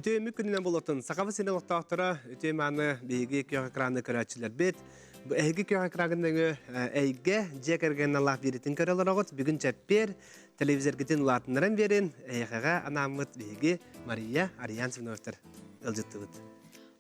Үтүө үмүк күнүнэн болотун Сахабыт сирин олохтоохторо үтүө мааны биһиги күөх экраны көрөөччүлэрбит. Бу эһиги күөх экраҥҥын нөҥүө эйгэ дьиэ кэргэн алаах биэритин көрө олороҕут. Бүгүн чэппиэр телевизоргытын улаатыннаран биэрин эйэхэҕэ анааммыт биһиги Мария Ариян Семеновтар ыалдьыттыбыт.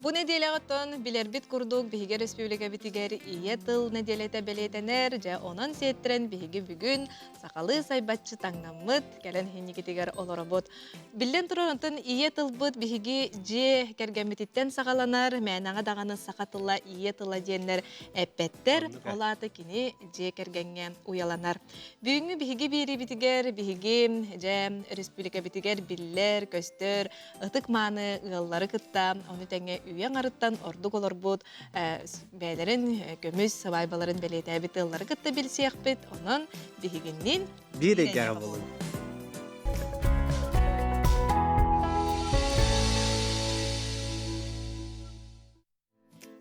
Бу нэдиэлэҕиттэн билэрбит курдук биһиги өрөспүүбүлүкэбитигэр Ийэ тыл нэдиэлэтэ бэлиэтэнэр. Дьэ, онон сиэттэрэн биһиги бүгүн сахалыы сайбаччы таҥнаммыт, кэлэн иһинньигитигэр олоробут. Биллэн турар, онтон ийэ тылбыт биһиги дьиэ кэргэммититтэн саҕаланар, мээнэҕэ даҕаны саха тыла ийэ тыла диэннэр эппэттэр. Ол аата кини дьиэ кэргэҥҥэ уйаланар. Бүгүҥҥү биһиги биэриибитигэр биһиги дьэ өрөспүүбүлүкэбитигэр биллэр, көстөр ытык-мааны ыаллары кытта ону тэҥэ үйэ аҥарыттан ордук олорбут бэйэлэрин көмүс сыбаайбаларын бэлиэтээбит ыаллары кытта билсиэхпит. Онон биһигинниин биир эйгэҕэ буолуҥ.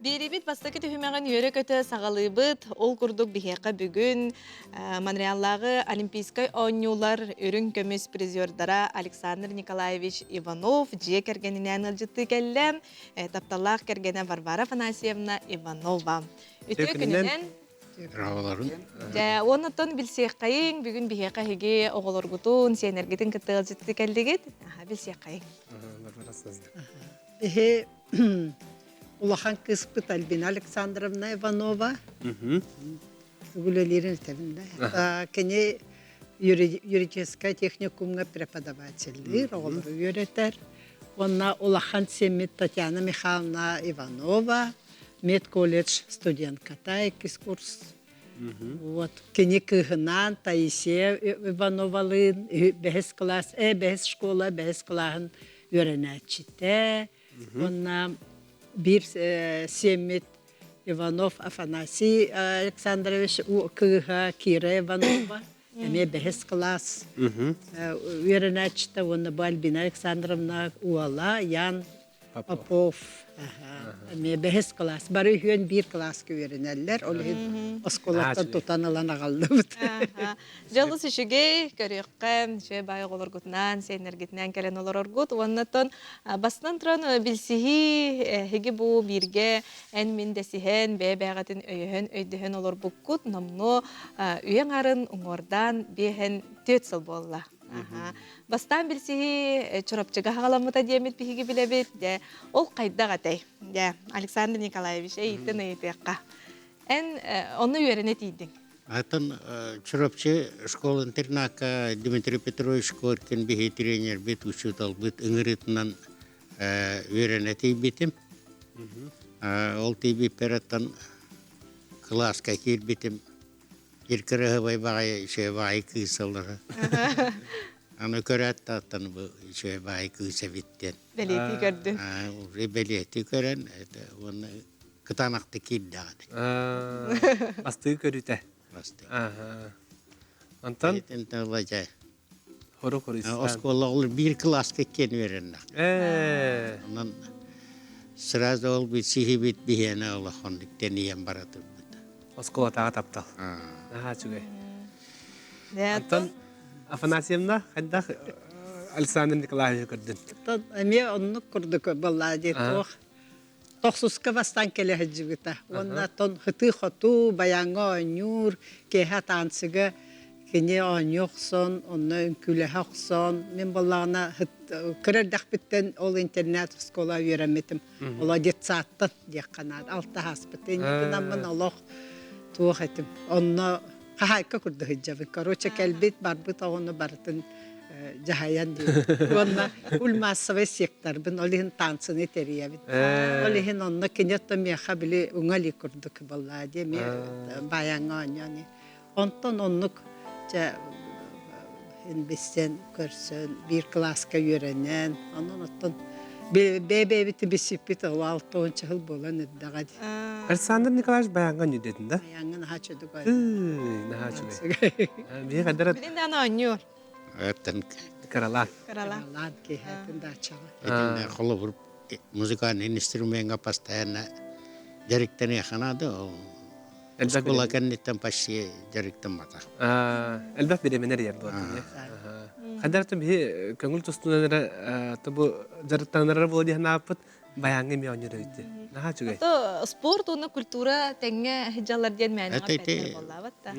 Биэриибит бастакы түһүмэҕин үөрэ-көтө саҕалыыбыт. Ол курдук биһиэхэ бүгүн Монреаллааҕы Олимпийскай оонньуулар үрүҥ көмүс призердара Александр Николаевич Иванов дьиэ кэргэнинээн ыалдьыттыы кэллэ. Тапталлаах кэргэнэ Варвара Афанасьевна Иванова. Үтүө күнүнэн! Дьэ, уоннаттан билсиэххэйиҥ, бүгүн биһиэхэ эһиги оҕолоргутун, сиэннэргитин кытта ыалдьыттыы кэллигит. Билсиэххэйиҥ. Эһи улахан кыыспыт Альбина Александровна Иванова үлэлиирин этэбин да. Кини юридическай техникумҥа преподавателлиир, оҕолору үөрэтэр. Уонна улахан сиэммит Татьяна Михайловна Иванова медколледж студентката иккис курс. Вот кини кыыһынаан Таисия Ивановалыын бэһис класс, бэһис школа бэһис кылааһын үөрэнээччитэ уонна биир сиэммит Иванов Афанасий Александрович кыыһа Кира Иванова эмиэ бэһис кылаас үөрэнээччитэ уонна бу Альбина Александровна уола Ян Попов эмиэ бэһис кылаас. Бары үһүөн биир кылааска үөрэнэллэр. Ол иһин оскуолаттан тутан ылан аҕаллыбыт. Дьолус үчүгэй, көрүөххэ, үчүгэй баай оҕолоргутунаан, сиэннэргитинээн кэлэн олороргут. Уоннаттан бастан туран билсиһии, эһиги бу бииргэ эн-мин дэсиһэн, бэйэ-бэйэҕитин өйөһөн, өйдөһөн олорбуккут номнуо үйэ аҥарын уҥуордаан биэһэн түөрт сыл буолла. Бастаан билсиһии Чурапчыга хаҕаламмыта диэммит биһиги билэбит. Дьэ, ол хайдах этэй? Дьэ, Александр Николаевич, эйиттэн ыйытыахха. Эн онно үөрэнэ тиийдиҥ. Атын Чурапчы школа-интернакка Дмитрий Петрович Коркин биһи тренербит, учууталбыт ыҥырыытынан үөрэнэ тиийбитим. Ол тиийбиппэр оттон кылааска киирбитим. Ир кыраһыбай баҕайы үчүгэй баҕайы кыыс олоро. Аны көрөөт да оттон бу үчүгэй баҕайы кыыс эбит диэн. Бэлиэтии көрдүн. Бэлиэтии көрөн уонна кытаанахтык киирдэҕэ. Бастыы көрүтэ. Бастыы. Онтон Итинтэн Хору хоруйсан. Оскуола ол биир кылааска киэн үөрэннэх. Онон сразу ол билсиһибит биһиэнэ улаханнык тэнийэн бара турбута. Оскуолатааҕы таптал. Наһаа үчүгэй. Онтон Афанасьевна хайдах Александр Николаевич көрдүн? Эмиэ оннук курдук баллаа дии туох тохсуска бастаан кэлэ сылдьыбыта. Уонна оттон һытыы-хотуу, байааҥҥа оонньуур, киэһэ таансыга кини оонньуу охсон, онно үҥкүүлэһэ охсон, мин буоллаҕына кыра эрдэхпиттэн ол интернат оскуола үөрэммитим. Оло детсадтан диэххэ наада. Алта ааспыт. Инникинаммын олох туох этим. Онно хаһаайка курдук сылдьабын. Короче, кэлбит, барбыт оҕону барытын дьаһайан диир. Уонна уль массовай секторбын, ол иһин танцыны тэрийэбин. Ол иһин онно кини оттон миэхэ били уҥа илии курдук буоллаа дии, эмиэ баайаҥҥа оонньоон. Онтон оннук дьэ билсэн, көрсөн, биир кылааска үөрэнэн, онон оттон бэйэ-бэйэбитин билсиппит ол 60 сыл буолан эрдэҕэ дии. Александр Николаевич баяҥҥа оонньуу да? Баяҥҥа наһаа чөдөк Наһаа үчүгэй. Биһи хадара Билин даҕаны оонньуур. Эттен Кыралаан. Кыралаан. Кыралаан киэһэтин даачаҕа. Итиннэ холобур музыкальный инструмеҥҥа постоянно дьарыктаныахха наада ол Оскуола кэнниттэн почти дьарыктамматах. Элбэх бириэмэнэр ийэр буолар. Хайдах биһи көҥүл тустунан эрэ бу дьарыктанарар буолуо диэн ааппыт баяҥҥа эмиэ оонньуур эбит. Наһаа үчүгэй. Ото спорт уонна культура тэҥҥэ дьаллар диэн мээнэҕэ эппэттэр буоллаабат да.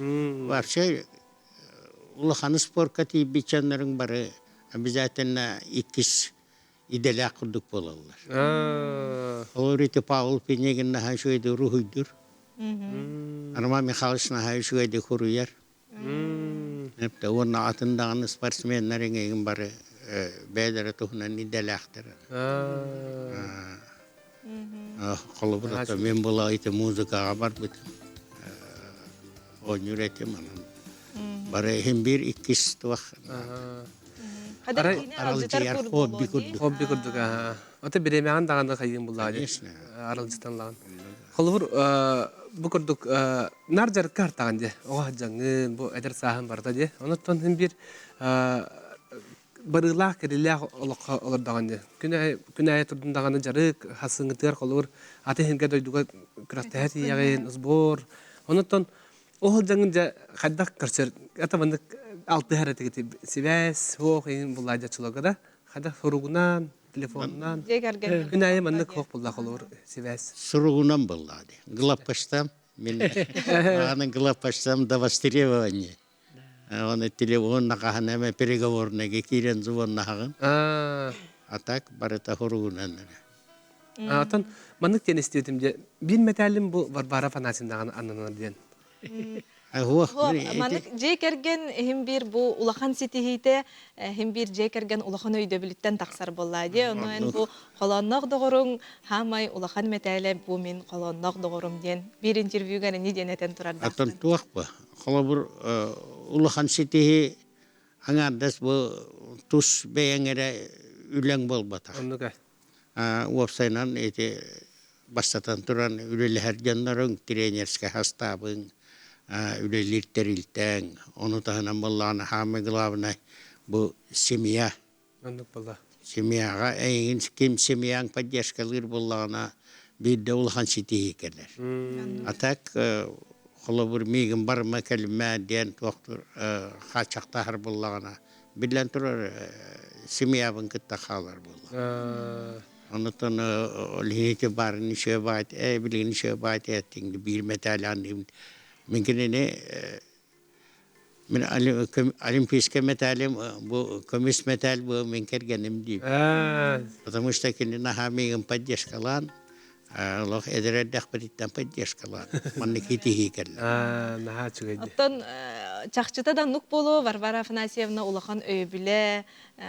Вообще улахан спорка тиийбит дьоннорун бары обязательно иккис идэлээх курдук буолаллар. Ол ити Павел Пинегин наһаа үчүгэйдик уруһуйдуур. Роман Михайлович наһаа үчүгэйдик суруйар. Эптэ уонна атын даҕаны спортсменнар эҥин бары бэйэлэрэ туһунан идэлээхтэр. Холобур, мен була ити музыкаҕа барбытым. Оонньуур этим анан. Бары иһин биир иккис туох аралдьыйар хобби курдук. Хобби курдук аа. Ото бириэмэҕин даҕаны хайыын буллаа дии. Аралдьытан лаҕын. Холобур, бу курдук нар дьарыкка артаҕын дии. Оҕо сылдьаҥҥын, бу эдэр сааһын барыта дии. Онуттан син биир барыылаах, кирилээх олоххо олордоҕун дии. Күн аайы күн аайы турдун даҕаны дьарык, хасыҥҥытыгар холобур, аты иһингэ дойдуга күрэхтэһэ тиийэҕин, сбор. Онуттан ол сылдьаҥҥын дьэ хайдах көрсөр, это маннык алтыһар этигит сибээс, суох иһин буллаа дьаччыларга да хайдах суругунан, телефонунан Дьиэ кэргэн күн аайы маннык суох буллаа холобур сибээс. Суругунан буллаа дии. Главпочтам мин аанын главпочтам до востребования. Оны телефон нақаһан эме переговорныйга киирэн звоннаһаҕын. А так барыта хуругунан эрэ. Атын маннык диэн истибитим дьэ биир мэтээлим бу Варвара Афанасьевнаҕа ананар диэн. Маннык дьиэ кэргэн иһин биир бу улахан ситиһиитэ иһин биир дьиэ кэргэн улахан өйдөбүлүттэн тахсар буоллаа дии. Ону эн бу холоонноох доҕоруҥ хаамай улахан мэтээлэ бу мин холоонноох доҕорум диэн биир интервьюгар ини диэн этэн турардаахтан. Аттан туох бу? Холобур, улахан ситиһии аҥаардас бу тус бэйэҥ эрэ үлэҥ буолбатах. Оннук Уопсайынан ити бастатан туран үлэлэһэр дьонноруҥ, тренерскэй хастаабыҥ, үлэлиир тэрилтэҥ, ону таһынан буоллаҕына самое главное бу семья. Оннук буолла. Семьяҕа эйигин ким семьяҥ поддержкалыыр буоллаҕына биирдэ улахан ситиһии кэлэр. А так холобур миигин барыма кэлимэ диэн туохтур хааччахтаһар буоллаҕына биллэн турар семьябын кытта хаалар буолла. Онутан лиһити баарын ничего баат э билигин ничего баат эттиҥ биир металл мин кинини Мин олимпийскай мэтээлим бу көмүс мэтээл бу мин кэргэним диибин. Потому что кини наһаа миигин поддержкалаан, олох эдэр эрдэхпититтэн поддержкалаан маннык итиһии кэллэ. Наһаа үчүгэй дии. Оттон чахчыта да оннук буолуо Варвара Афанасьевна улахан өйөбүлэ,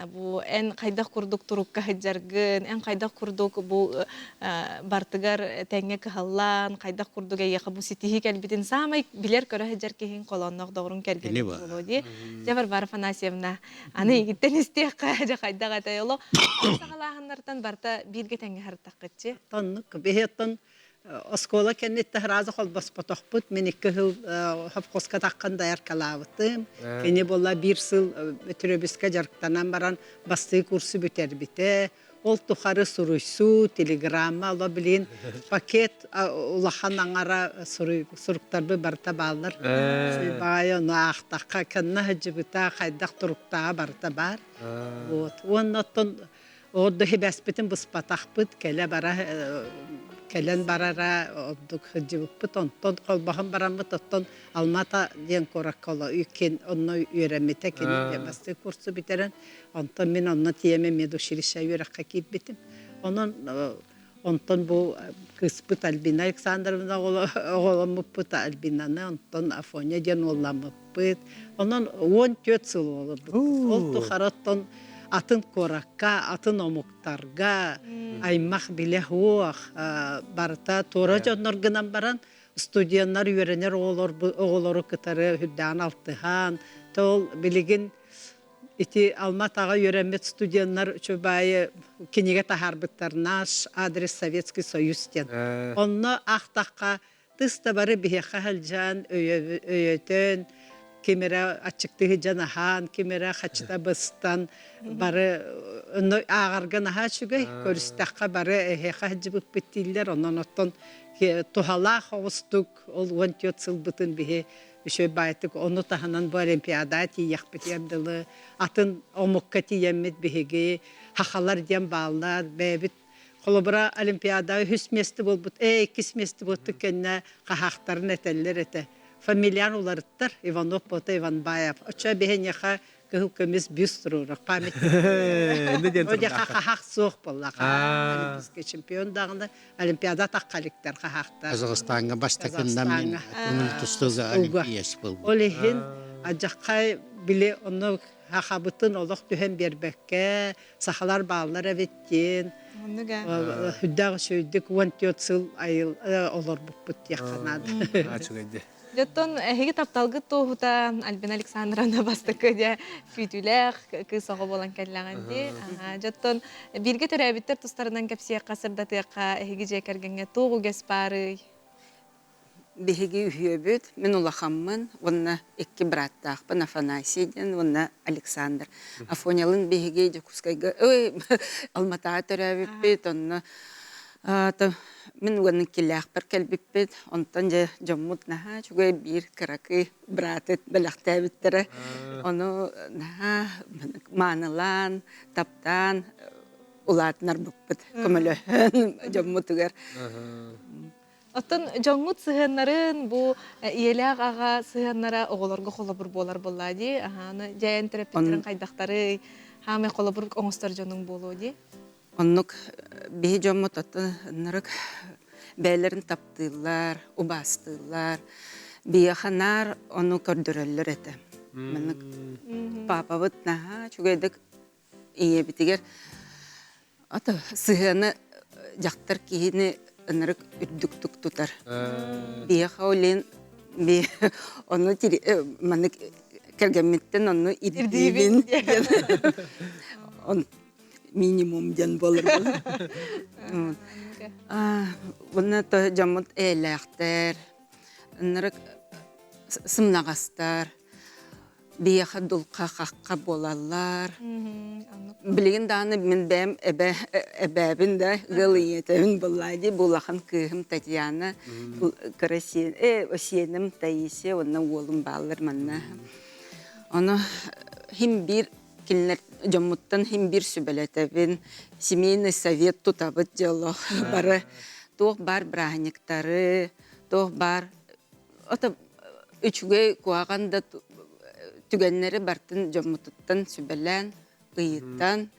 бу эн хайдах курдук турукка сылдьаргын, эн хайдах курдук бу бартыгар тэҥҥэ кыһаллаан, хайдах курдук эйиэхэ бу ситиһии кэлбитин саамай билэр-көрө сылдьар киһиҥ холоонноох доҕоруҥ кэргэнин буолуо дии. Дьэ, Варвара Афанасьевна, аны эйигиттэн истиэххэ, дьэ хайдах этэй олох саҕалааһыннартан барыта бииргэ тэҥҥэ сырыттаххытчы. Оннук биһиэттэн Оскуола кэнниттэн сразу холбоспотохпут. Мин икки сыл совхозка таххан дояркалаабытым. Кини буолла биир сыл Өтөрөбүскэ дьарыктанан баран бастыы курсу бүтэрбитэ. Ол тухары суруйсуу, телеграмма, оло билин пакет улахан аҥара суруктарбы барыта бааллар. Баайа ону аахтахха, кэннэ сылдьыбыта, хайдах туруктааҕа барыта баар. Вот. Уонна оттон Ордук хибэспитин быспатахпыт, кэлэ-бара кэлэн барара ордук сылдьыбыппыт. Онтон холбоһон бараммыт, оттон Алмата диэн куоракка иккиэн онно үөрэммитэ, кини бастакы курсу бүтэрэн, онтон мин онно тиэмэ медучилище үөрэххэ киирбитим. Онон онтон бу кыыспыт Альбина Александровна оҕоломмуппут Альбинаны, онтон Афоня диэн уолламмыппыт. Онон 14 сыл олорбуппут. Ол тухары оттон атын куоракка, атын омуктарга аймах билэ суох, барыта туора дьоннор гынан баран студеннар үөрэнэр оҕолору кытары үрдээн алтыһан, ол билигин ити Алма-Атаҕа үөрэммит студеннар үчүбайы кинигэ таһаарбыттар «Наш адрес Советский Союз» диэн. Онно аахтахха тыс да бары биһиэхэ сылдьан өйөтөн. Ким эрэ аччыктыы сылдьан аһаан, ким эрэ хачыта быстан бары ааҕарга наһаа үчүгэй. Көрүстэххэ бары эһиэхэ сылдьыбыппыт дииллэр. Онон оттон туһалаах оҕустук ол 14 сылбытын биһи үчүгэй баайтык ону таһынан бу олимпиадаҕа тиийиэхпитигэр дылы атын омукка тиийэммит биһиги хахалар диэн бааллар бэйэбит холобура олимпиадаҕа үһүс миэстэ буолбут иккис миэстэ буолбут кэннэ хаһаахтарын этэллэр этэ фамилиян уларыттар Иванов Бота Иванбаев оччо биһиэхэ кыһыл көмүс бюст туруорар памятник Одяха хаһаах суох буолла олимпийский чемпион даҕаны олимпиада таххаликтар хаһаахтар Казахстаҥҥа бастакыннан мин көҥүл тустууга олимпиец буолбут. Ол иһин адьаххай били онно хахабытын олох түһэн биэрбэккэ сахалар бааллар эбит диэн үрдээх үчүгэйдик 14 сыл айыл олорбуппут диэххэ наада. Үчүгэйди. Дьоттон эһиги тапталгыт туоһута Альбина Александровна бастакы дьэ күүтүүлээх кыыс оҕо буолан кэллэҕин дии. Дьоттон бииргэ төрөөбүттэр тустарынан кэпсиэххэ, сырдатыахха эһиги дьиэ кэргэҥҥэ туох үгэс баарый? Биһиги үһүөбүт, мин улахаммын уонна икки бырааттаахпын Афанасий диэн уонна Александр. Афонялын биһиги Дьокуускайга, ой, Алматаҕа төрөөбүппүт, онно Мин уонна иккилээхпэр кэлбиппит, онтон дьэ дьоммут наһаа үчүгэй биир кыракый бырааты бэлэхтээбиттэрэ. Ону наһаа маанылаан, таптаан улаатынарбыппыт көмөлөһөн дьоммутугар. Оттон дьоҥҥут сыһыаннарын бу ийэлээх аҕа сыһыаннара оҕолорго холобур буолар буоллаа дии. Аһааны дьээн төрөппүттэрин хайдахтарый? Хаамай холобур оҥостор дьонуҥ буолуо дии. Оннук биһи дьоммут оттон ынырык бэйэлэрин таптыыллар, убаастыыллар. Биһиэхэ наар ону көрдөрөллөр этэ. Маннык паапабыт наһаа үчүгэйдик ийэбитигэр ото сыһыаны дьахтар киһини ынырык үрдүктүк тутар. Биһиэхэ олин би ону маннык кэргэммиттэн онну ирдиибин диэн. Минимум диэн буолар. Уонна то дьоммут ээлээхтэр, ынырык сымнаҕастар, биһиэхэ дулха-хахха буолаллар. Билигин даҕаны мин бэйэм эбэ эбээбин да ыал ийэтэбин буоллаа дии бу улахан кыыһым Татьяна кыра сиэн сиэним Таисия уонна уолум бааллар манна. Ону хим биир Кинилэр дьоммуттан иһин биир сүбэлэтэбин, семейный совет тутабыт дьоло бары туох баар бырааһынньыктары, туох баар ото үчүгэй куһаҕан да түгэннэри бартын дьоммутуттан сүбэлээн, ыйытан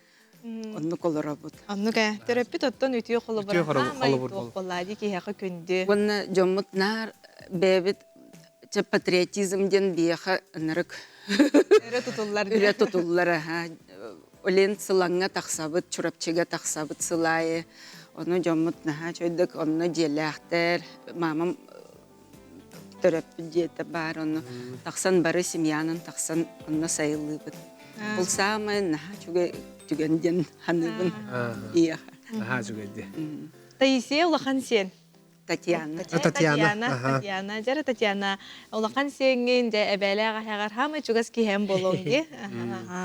оннук олоробут. Оннук ээ. Төрөппүт оттон үтүө холобура хаамай туох буоллаа дии киһиэхэ күндү. Уонна дьоммут наар бэйэбит Чэ, патриотизм диэн биһиэхэ ынырык Өрө тутуллар өрө тутуллар аһа. Олен Сылаҥҥа тахсабыт, Чурапчыга тахсабыт сыл аайы. Ону дьоммут наһаа үчүгэйдик онно дьиэлээхтэр. Маамам төрөппүт дьиэтэ баар, ону тахсан бары семьянан тахсан онно сайылыыбыт. Ол саамай наһаа үчүгэй түгэн диэн саныыбын ийэхэ. Наһаа үчүгэй дии. Таисия улахан сиэн. Татьяна. Татьяна. Татьяна. Дьэрэ Татьяна, улахан сиэҥҥин, дьэ эбээлээх эһэҕэр хаамай чугас киһэм буолуоҥ дии.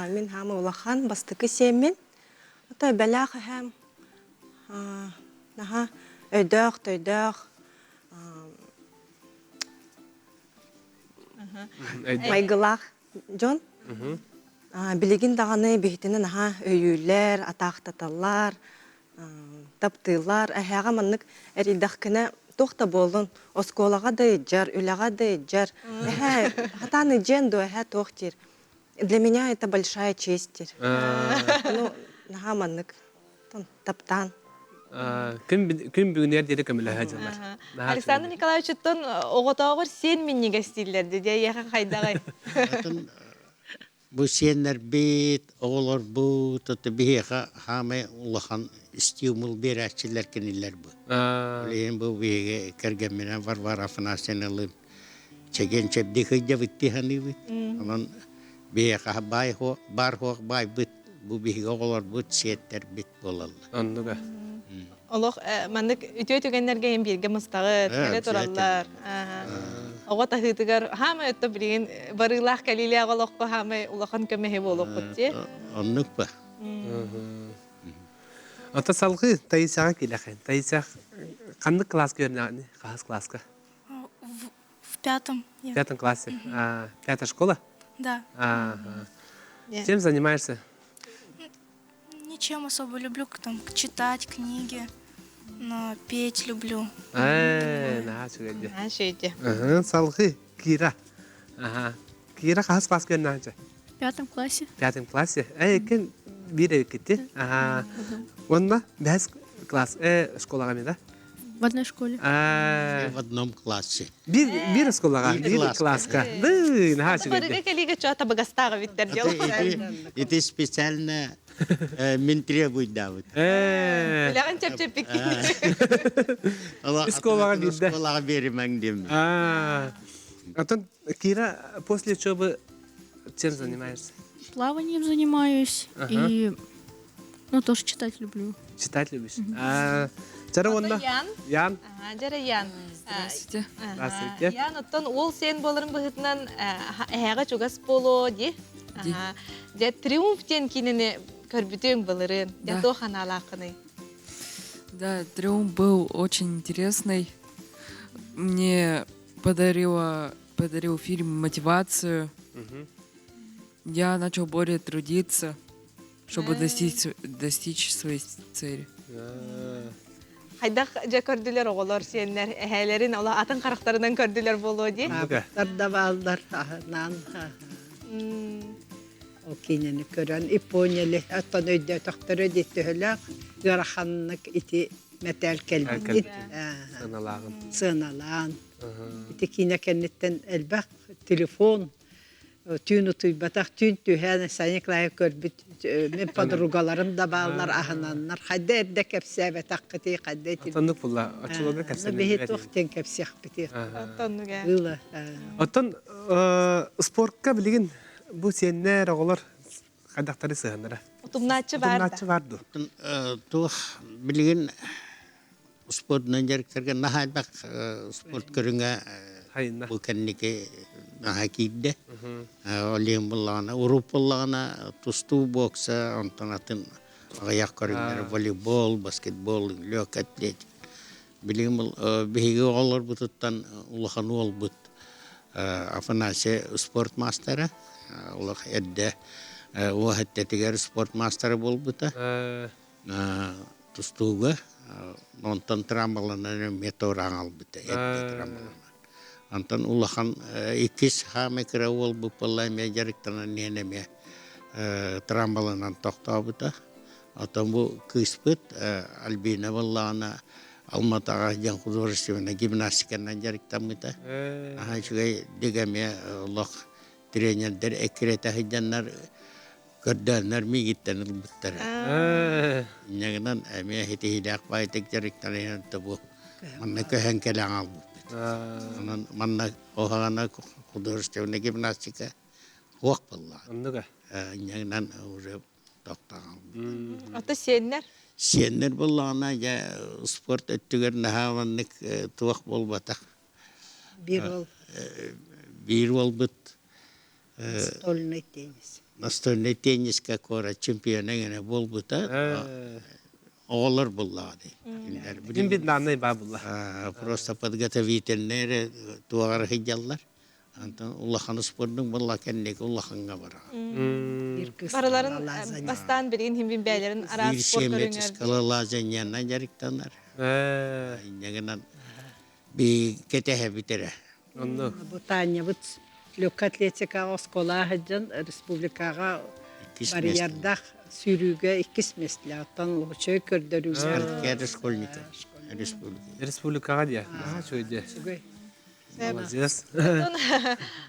Мин хаама улахан бастакы сиэммин. Ото эбэлээх эһэм наһаа өйдөөх, төйдөөх майгылаах дьон. Билигин даҕаны биһитини наһаа өйүүллэр, атаахтаталлар, таптыыллар. Эһээҕэ маннык эрийдэхкинэ туох да буоллун, оскуолаҕа да ыйдьар, үлэҕэ да ыйдьар. Эһээ, хатаан ыйдьыан дуо, эһээ туох диир. Для меня это большая честь диир. Ну, наһаа маннык таптаан. Күн күн бүгүнүгэр диэри көмөлөһө дьыллар. Александр Николаевичтан оҕотооҕор сиэн минньигэс дииллэр дии, эйиэхэ хайдаҕый? Бу сиэннэрбит, оҕолорбут, ото биһиэхэ хаамай улахан стимул биэрээччилэр кинилэр бу. Ол иһин бу биһиги кэргэмминэн Варвара Афанасьевналыын чэгиэн-чэбдик сылдьабыт дии саныыбыт. Онон биһиэхэ баай баар суох баайбыт бу биһиги оҕолорбут, сиэттэрбит буолаллар. Оннуга. Олох маннык үтүө түгэннэргэ иһин бииргэ мустаҕыт, кэлэ тураллар. Оҕо таһыытыгар хаамай отто билигин барыылаах кэлиилээх олоххо хаамай улахан көмөһө буолуоххут дии. Оннук ба. Ата салгыы Таисаҕа киилэхин. Таиса ханнык класска үөрэнэҕиний? Хаһыс класска? В пятом. В пятом классе. А, пятая школа? Да. Ага. Чем занимаешься? Ничем особо люблю там читать книги, но петь люблю. Ээ, наһаа үчүгэй Наһаа үчүгэй Ага, салгыы Кира. Ага. Кира хаһыс класска үөрэнэҕин В пятом классе. В пятом классе. Ээ, иккин биир эбиккитти. Ага. Уонна бэһис класс. Э, школаҕа ми да? В одной школе. В одном классе. Биир биир школаҕа, биир класска. Ды, наһаа Барыга кэлиигэ чоо табыгастаах эбиттэр дьыл. Ити специально мин требуйдаабыт. Үлэҕин чэпчэппиккин. Школаҕа биирдэ. Школаҕа биэримэҥ диэммин. Антон, Кира, после учебы чем занимаешься? Плаванием занимаюсь и ну тоже читать люблю. Читать любишь? Жара онно? Ян. Ян. Жара Ян. Здравствуйте. Здравствуйте. Ян, оттон уол сен боларын быһытынан эһэҕэ чугас боло ди. Дьэ Триумф диэн кинини көрбүтүҥ былырын. Дьэ туох анаалааххыный? Да, Триумф был очень интересный. Мне подарила, подарил фильм мотивацию. Я начал более трудиться, чтобы достичь, достичь своей цели. Хайдах дьэ көрдүлэр оҕолор сиэннэр эһээлэрин ола атын харахтарынан көрдүлэр буолуо дии. Аабыттар да бааллар аһынаан ол киинэни көрөн и поняли оттон өйдөөтөхтөрө дии төһөлөөх ыараханнык ити мэтээл кэлбит сыаналааҕын сыаналаан ити киинэ кэнниттэн элбэх телефон түүн утуйбатах түүн түһээн Саня Николаев көрбүт мин подругаларым да бааллар аһынаннар хайда эрдэ кэпсээбэтэххитий хайда ити Оннук буолла оччолорго кэпсэнэн биһи туох диэн кэпсиэхпитий Оттоннуга ыла Оттон спортка билигин бу сиэннэр оҕолор хайдахтары сыһаннара Утумнааччы бар Утумнааччы бар дуо? Туох билигин спордунан дьарыктарга наһаа элбэх спорт көрүҥэ бу кэнники наһаа киирдэ. Ол иһин буллаҕына, уруп буллаҕына тустуу, бокса, онтон атын аҕыйах көрүҥнэр волейбол, баскетбол, легкая атлетика. Билигин биһиги оҕолорбутуттан улахан уолбут Афанасий спорт маастара, олох эрдэ уоһ эттэтигэр спорт маастара буолбута. Тустууга онтон травмаланан эмиэ туораан албыта, эрдэ травмаланан. Онтон улахан иккис хаамай кыра уолбут буолла эмиэ дьарыктанан иһэн эмиэ травмаланан тохтообута. Оттон бу кыыспыт Альбина буоллаҕына Алматаҕа диэн художественнай гимнастиканан дьарыктаммыта. Аһа үчүгэй эмиэ олох тренердэр эккирэтэ сылдьаннар көрдөөннөр миигиттэн ылбыттара. Инньэ гынан эмиэ ситиһиилээх баайтык дьарыктанан бу манна көһөн кэлэн албыппыт. Онон манна оһаҕана художественнай гимнастика суох буолла. Оннуга. Инньэ гынан уже тохтоон. Ото сиэннэр? Сиэннэр буоллаҕына дьэ спорт өттүгэр наһаа маннык туох буолбатах. Биир уол. Биир уолбут Настольный теннис. Настольный тенниска куорат чемпиона гына буолбута. Оҕолор буллаҕа дии. Бүтүн бит нааннай баа булла. Просто подготовительный эрэ туоҕар сылдьаллар. Антон улахан спордуҥ буолла кэнники улахаҥҥа бараҕын. Барыларын бастаан билигин химбин бээлэрин араас спорт көрүҥэр. Скалолазанияна дьарыктанар. Инньэ гынан би кэтэһэбит эрэ. Онно. Бу Танябыт легкая атлетикаҕа оскуола сылдьан республикаҕа барьердах сүүрүүгэ иккис миэстэлээх. Оттон лучшай көрдөрүүгэ. Спартакиада школьников республика. Республикаҕа диэ. Наһаа үчүгэй диэ. Үчүгэй. Молодец.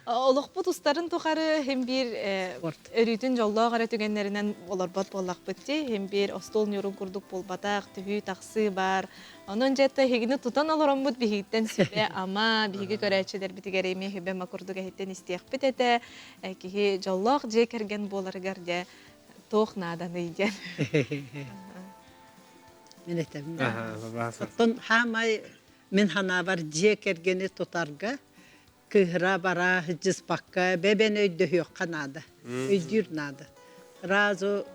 Олохпут устарын тухары хим биир өрүүтүн дьоллоох эрэ түгэннэринэн олорбот буоллахпыт дии. Хим биир остуол ньуурун курдук буолбатах, түһүү-тахсыы баар. Онон дьэ эһигини тутан олороммут биһигиттэн сүбэ-ама, биһиги көрөөччүлэрбитигэр эмиэ сүбэ-ама курдук эһиттэн истиэхпит этэ. Киһи дьоллоох дьиэ кэргэн буоларыгар дьэ туох нааданый диэн. Мин этэбин. Оттон хаамай мин ханаабар дьиэ кэргэни тутарга кыыһыра бара сылдьыспакка бэбэн өйдөһүөххэ наада, өйдүүр наада. Сразу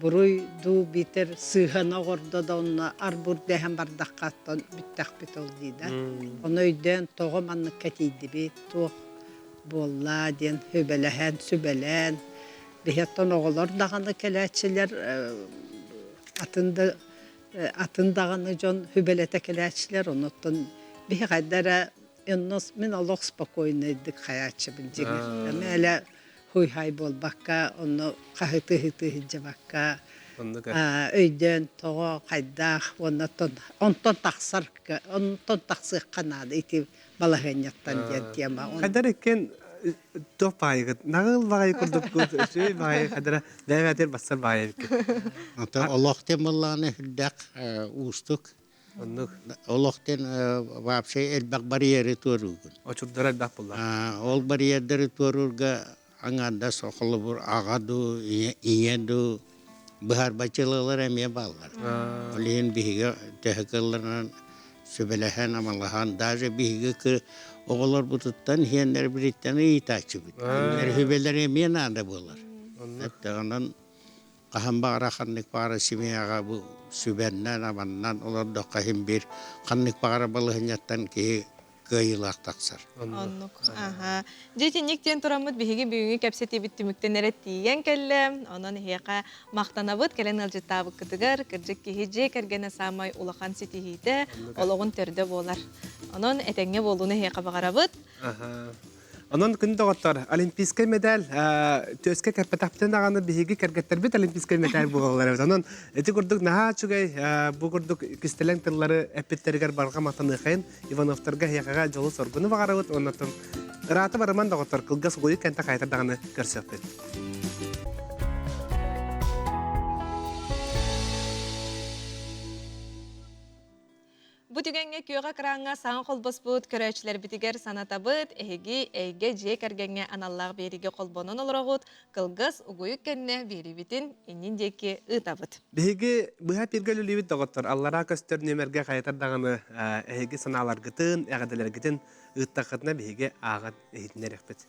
буруй дуу биитэр сыыһаны оҕордо да онно арбур дэһэн бардахха оттон бүттэхпит ол дии да. Ону өйдөөн тоҕо манныкка тиийдибит, туох буолла диэн сүбэлэһэн, сүбэлээн биһи оттон оҕолор даҕаны кэлээччилэр атын да атын даҕаны дьон сүбэлэтэ кэлээччилэр онуттан биһи хайда эрэ мин олох спокойнайдык хайааччыбын дьиҥэр эмээлэ хуй-хай буолбакка онно хаһытыы-ыһытыы сылдьыбакка өйдөөн тоҕо хайдаах уонна онтон тахсар онтон тахсыахха наада ити балаһыанньаттан диэн тема. Хайдар иккен туох баайыгыт наҕыл баҕайы курдуккут үчүгэй баҕайы хайдара бэйэбээтир бассар баайы эбиккит. Ата олох диэн буоллаҕына үрдэх уустук. Оннук. Олох диэн вообще элбэх барьеры туоруугун. Очурдара элбэх буолла. Ол барьердары туоруурга аҥаардас холобур аҕа дуу, ийэ дуу быһаарбаччылалар эмиэ бааллар. Ол иһин биһиги төһө кыалларынан сүбэлэһэн, амалаһан, даже биһиги оҕолорбутуттан иһиэннэрбититтэн ыйытааччыбыт. Кинилэр сүбэлэрэ эмиэ наада буолар. Онон хаһан баҕара ханнык баҕара семьяҕа бу сүбэннэн, аманнан олордоххо иһин биир ханнык баҕара балаһыанньаттан киһи кыайыылаах тахсар. Оннук. Аха. Дьэ итинник диэн тураммыт биһиги бүгүҥҥү кэпсэтиибит түмүктэн эрэ тиийэн кэллэ. Онон эһиэхэ махтанабыт кэлэн ыалдьыттаабыккытыгар. Кырдьык киһи дьиэ кэргэнэ саамай улахан ситиһиитэ, олоҕун төрдө буолар. Онон этэҥҥэ буолууну эһиэхэ баҕарабыт. Аха. Онон күн доҕоттор, олимпийскай медаль түөскэ кэппэтэхпитин даҕаны биһиги кэргэттэрбит олимпийскай медаль буолаллар эбит. Онон ити курдук наһаа үчүгэй бу курдук кистэлэҥ тыллары эппиттэригэр барҕа махтаныахайын Ивановтарга эһиэхэҕэ дьолу-соргуну баҕарабыт уонна ыраата барыман доҕоттор кылгас угуйук кэнтэ хайатар даҕаны көрсүөхпүт. Бу түгэҥҥэ күөх экраҥҥа саҥа холбоспут көрөөччүлэрбитигэр санатабыт, эһиги эйгэ дьиэ кэргэҥҥэ аналлаах биэриигэ холбонон олороҕут, кылгас угуйук кэннэ биэриибитин иннин диэки ыытабыт. Биһиги быһа пиргэ үлэлиибит доҕоттор, аллараа көстөр нүөмэргэ хайатар даҕаны эһиги санааларгытын, эҕэрдэлэргитин ыыттаххытына биһиги ааҕан иһитиннэриэхпит.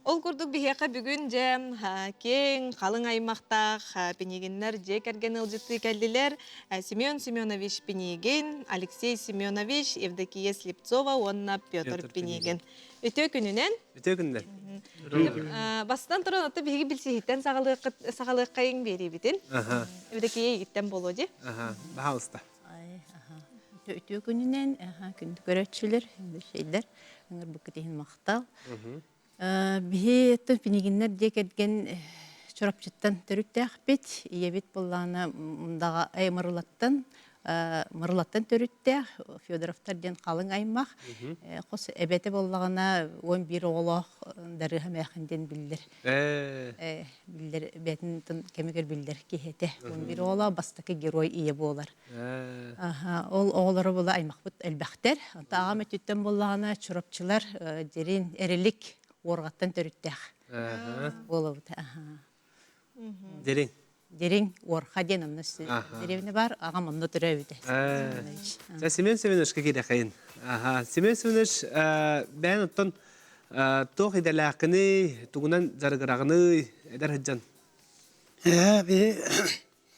Ол курдук биһиэхэ бүгүн дьэ киэҥ, халыҥ аймахтаах Пинигиннэр дьиэ кэргэн ыалдьыттыы кэллилэр. Семен Семенович Пинигин, Алексей Семенович, Евдокия Слепцова уонна Петр Пинигин. Үтүө күнүнэн! Үтүө күнүнэн! Бастатан туран, ото биһиги билсиһиттэн саҕалыаххайыҥ биэриибитин. Евдокия игиттэн буолуо дии. Баһаалыста. Үтүө күнүнэн, күндү көрөөччүлэр, шейдер, ыҥырбыккыт иһин махтал. Биһи Пинигиннэр дьиэ кэргэн Чурапчыттан төрүттээхпит. Ийэбит буоллаҕына Мындаҕа Мырылаттан Мырылаттан төрүттээх Федоровтар диэн халыҥ аймах. Хос эбэтэ буоллаҕына 11 оҕолоох Дарыһа Мээхин диэн биллэр. Биллэр бэйэтин кэмигэр биллэр киһи этэ. 11 оҕолоох бастакы герой ийэ буолар. Ол оҕолоро була аймахпыт элбэхтэр. Онто аҕам өттүттэн буоллаҕына Чурапчылар дьирин Эрилик уорҕаттан төрүттээх буолабыт. Дириҥ. Дириҥ Уорха диэн онно деревня бар, аҕам онно төрөөбүтэ. Семен Семеновичка киирэхэйин. Семен Семенович бэйэн оттон туох идэлээххиний, тугунан дьарыгыраҕыный, эдэр сылдьан? Ээ,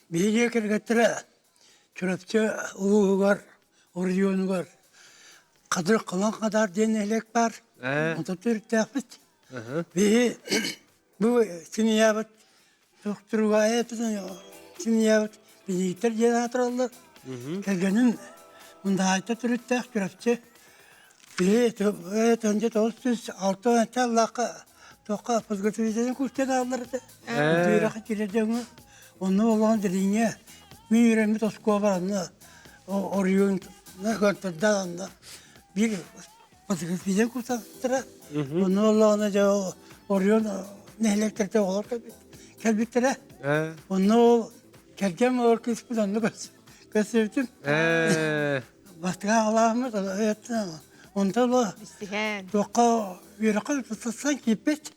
биһи дьиэ кэргэттэрэ Чурапчы улууһугар, оройуонугар Хадыр Халан Хадаар диэн нэһилиэк баар. Онтон төрүттээхпит. Биһи бу семьябыт Тохтуругаайа семьябыт биһииттэр диэн аатыраллар. Кэргэним Мындаайта төрүттээх Чурапчы. Биһи төнчө 906 аллаахха туохха подготовительный курстан ааллар этэ. Үөрэххэ киирэр дьоҥҥо. Онно олоҕун дириҥҥэ мин үөрэммит оскуола онно оройуон көрдөрдө онно биир подготовительный курстара. Онно олоҕуна дьэ оройуон нэһилиэктэртэн оҕолор кэлбиттэрэ. Онно ол кэргэн олор кыыспыт онно көрсүбүтүм. Бастакы аҕалаахмыт онтон ыла туохха үөрэххэ тутсан киирбит.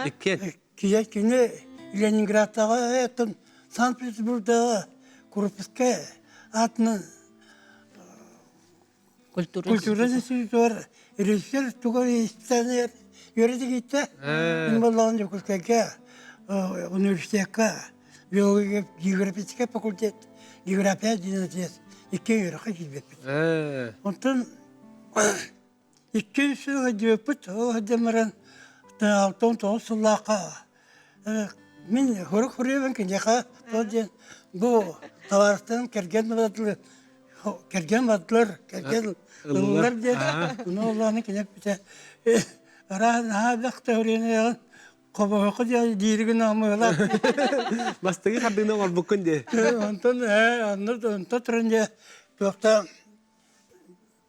Иккиэн. Кини кини Ленинградтааҕы оттон Санкт-Петербургдааҕы Курупскай аатынан Культура культура институтугар режиссер тугу истэнэр үөрэтигиттэ. Мин буоллаҕын Дьокуускайга университекка биология географическай факультет география династия икки үөрэххэ киирбиппит. Онтон икки сыл сылдьыбыппыт, ол сылдьан баран 69 сыллаахха мин хорук хоруйабын киниэхэ то диэн бу табаарыстарым кэргэн бардылар кэргэн бардылар кэргэн ыллылар диэн ону оллоonu кини эппитэ араас наһаа элбэх теорияны хобоһоко диэн дииригин амыылар Бастакы хардыыны оҥорбуккун дии. Онтон онно онто туран дьэ туохта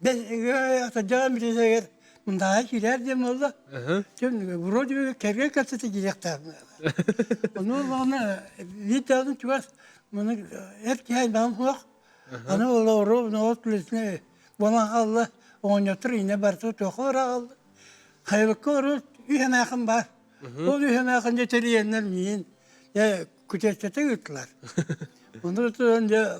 Атырдьаҕын билигэр мындааһа киирээр диэн буолла. Вроде бы кэргэн кэпсэтэ киириэхтээх. Ону олоҕуна биир даҕаны чугас маны эр киһи аймаҕым суох. Аны ол оруо норуот үлэтинэ буолан хаалла. Оҕонньоттор иннэ барыта туохха бара хаалла. Хайылыкка оруо үс эмээхин баар. Ол үс эмээхин дьэ тэрийэннэр миин дьэ күтүөттэтэ ыыттылар. Ону туран дьэ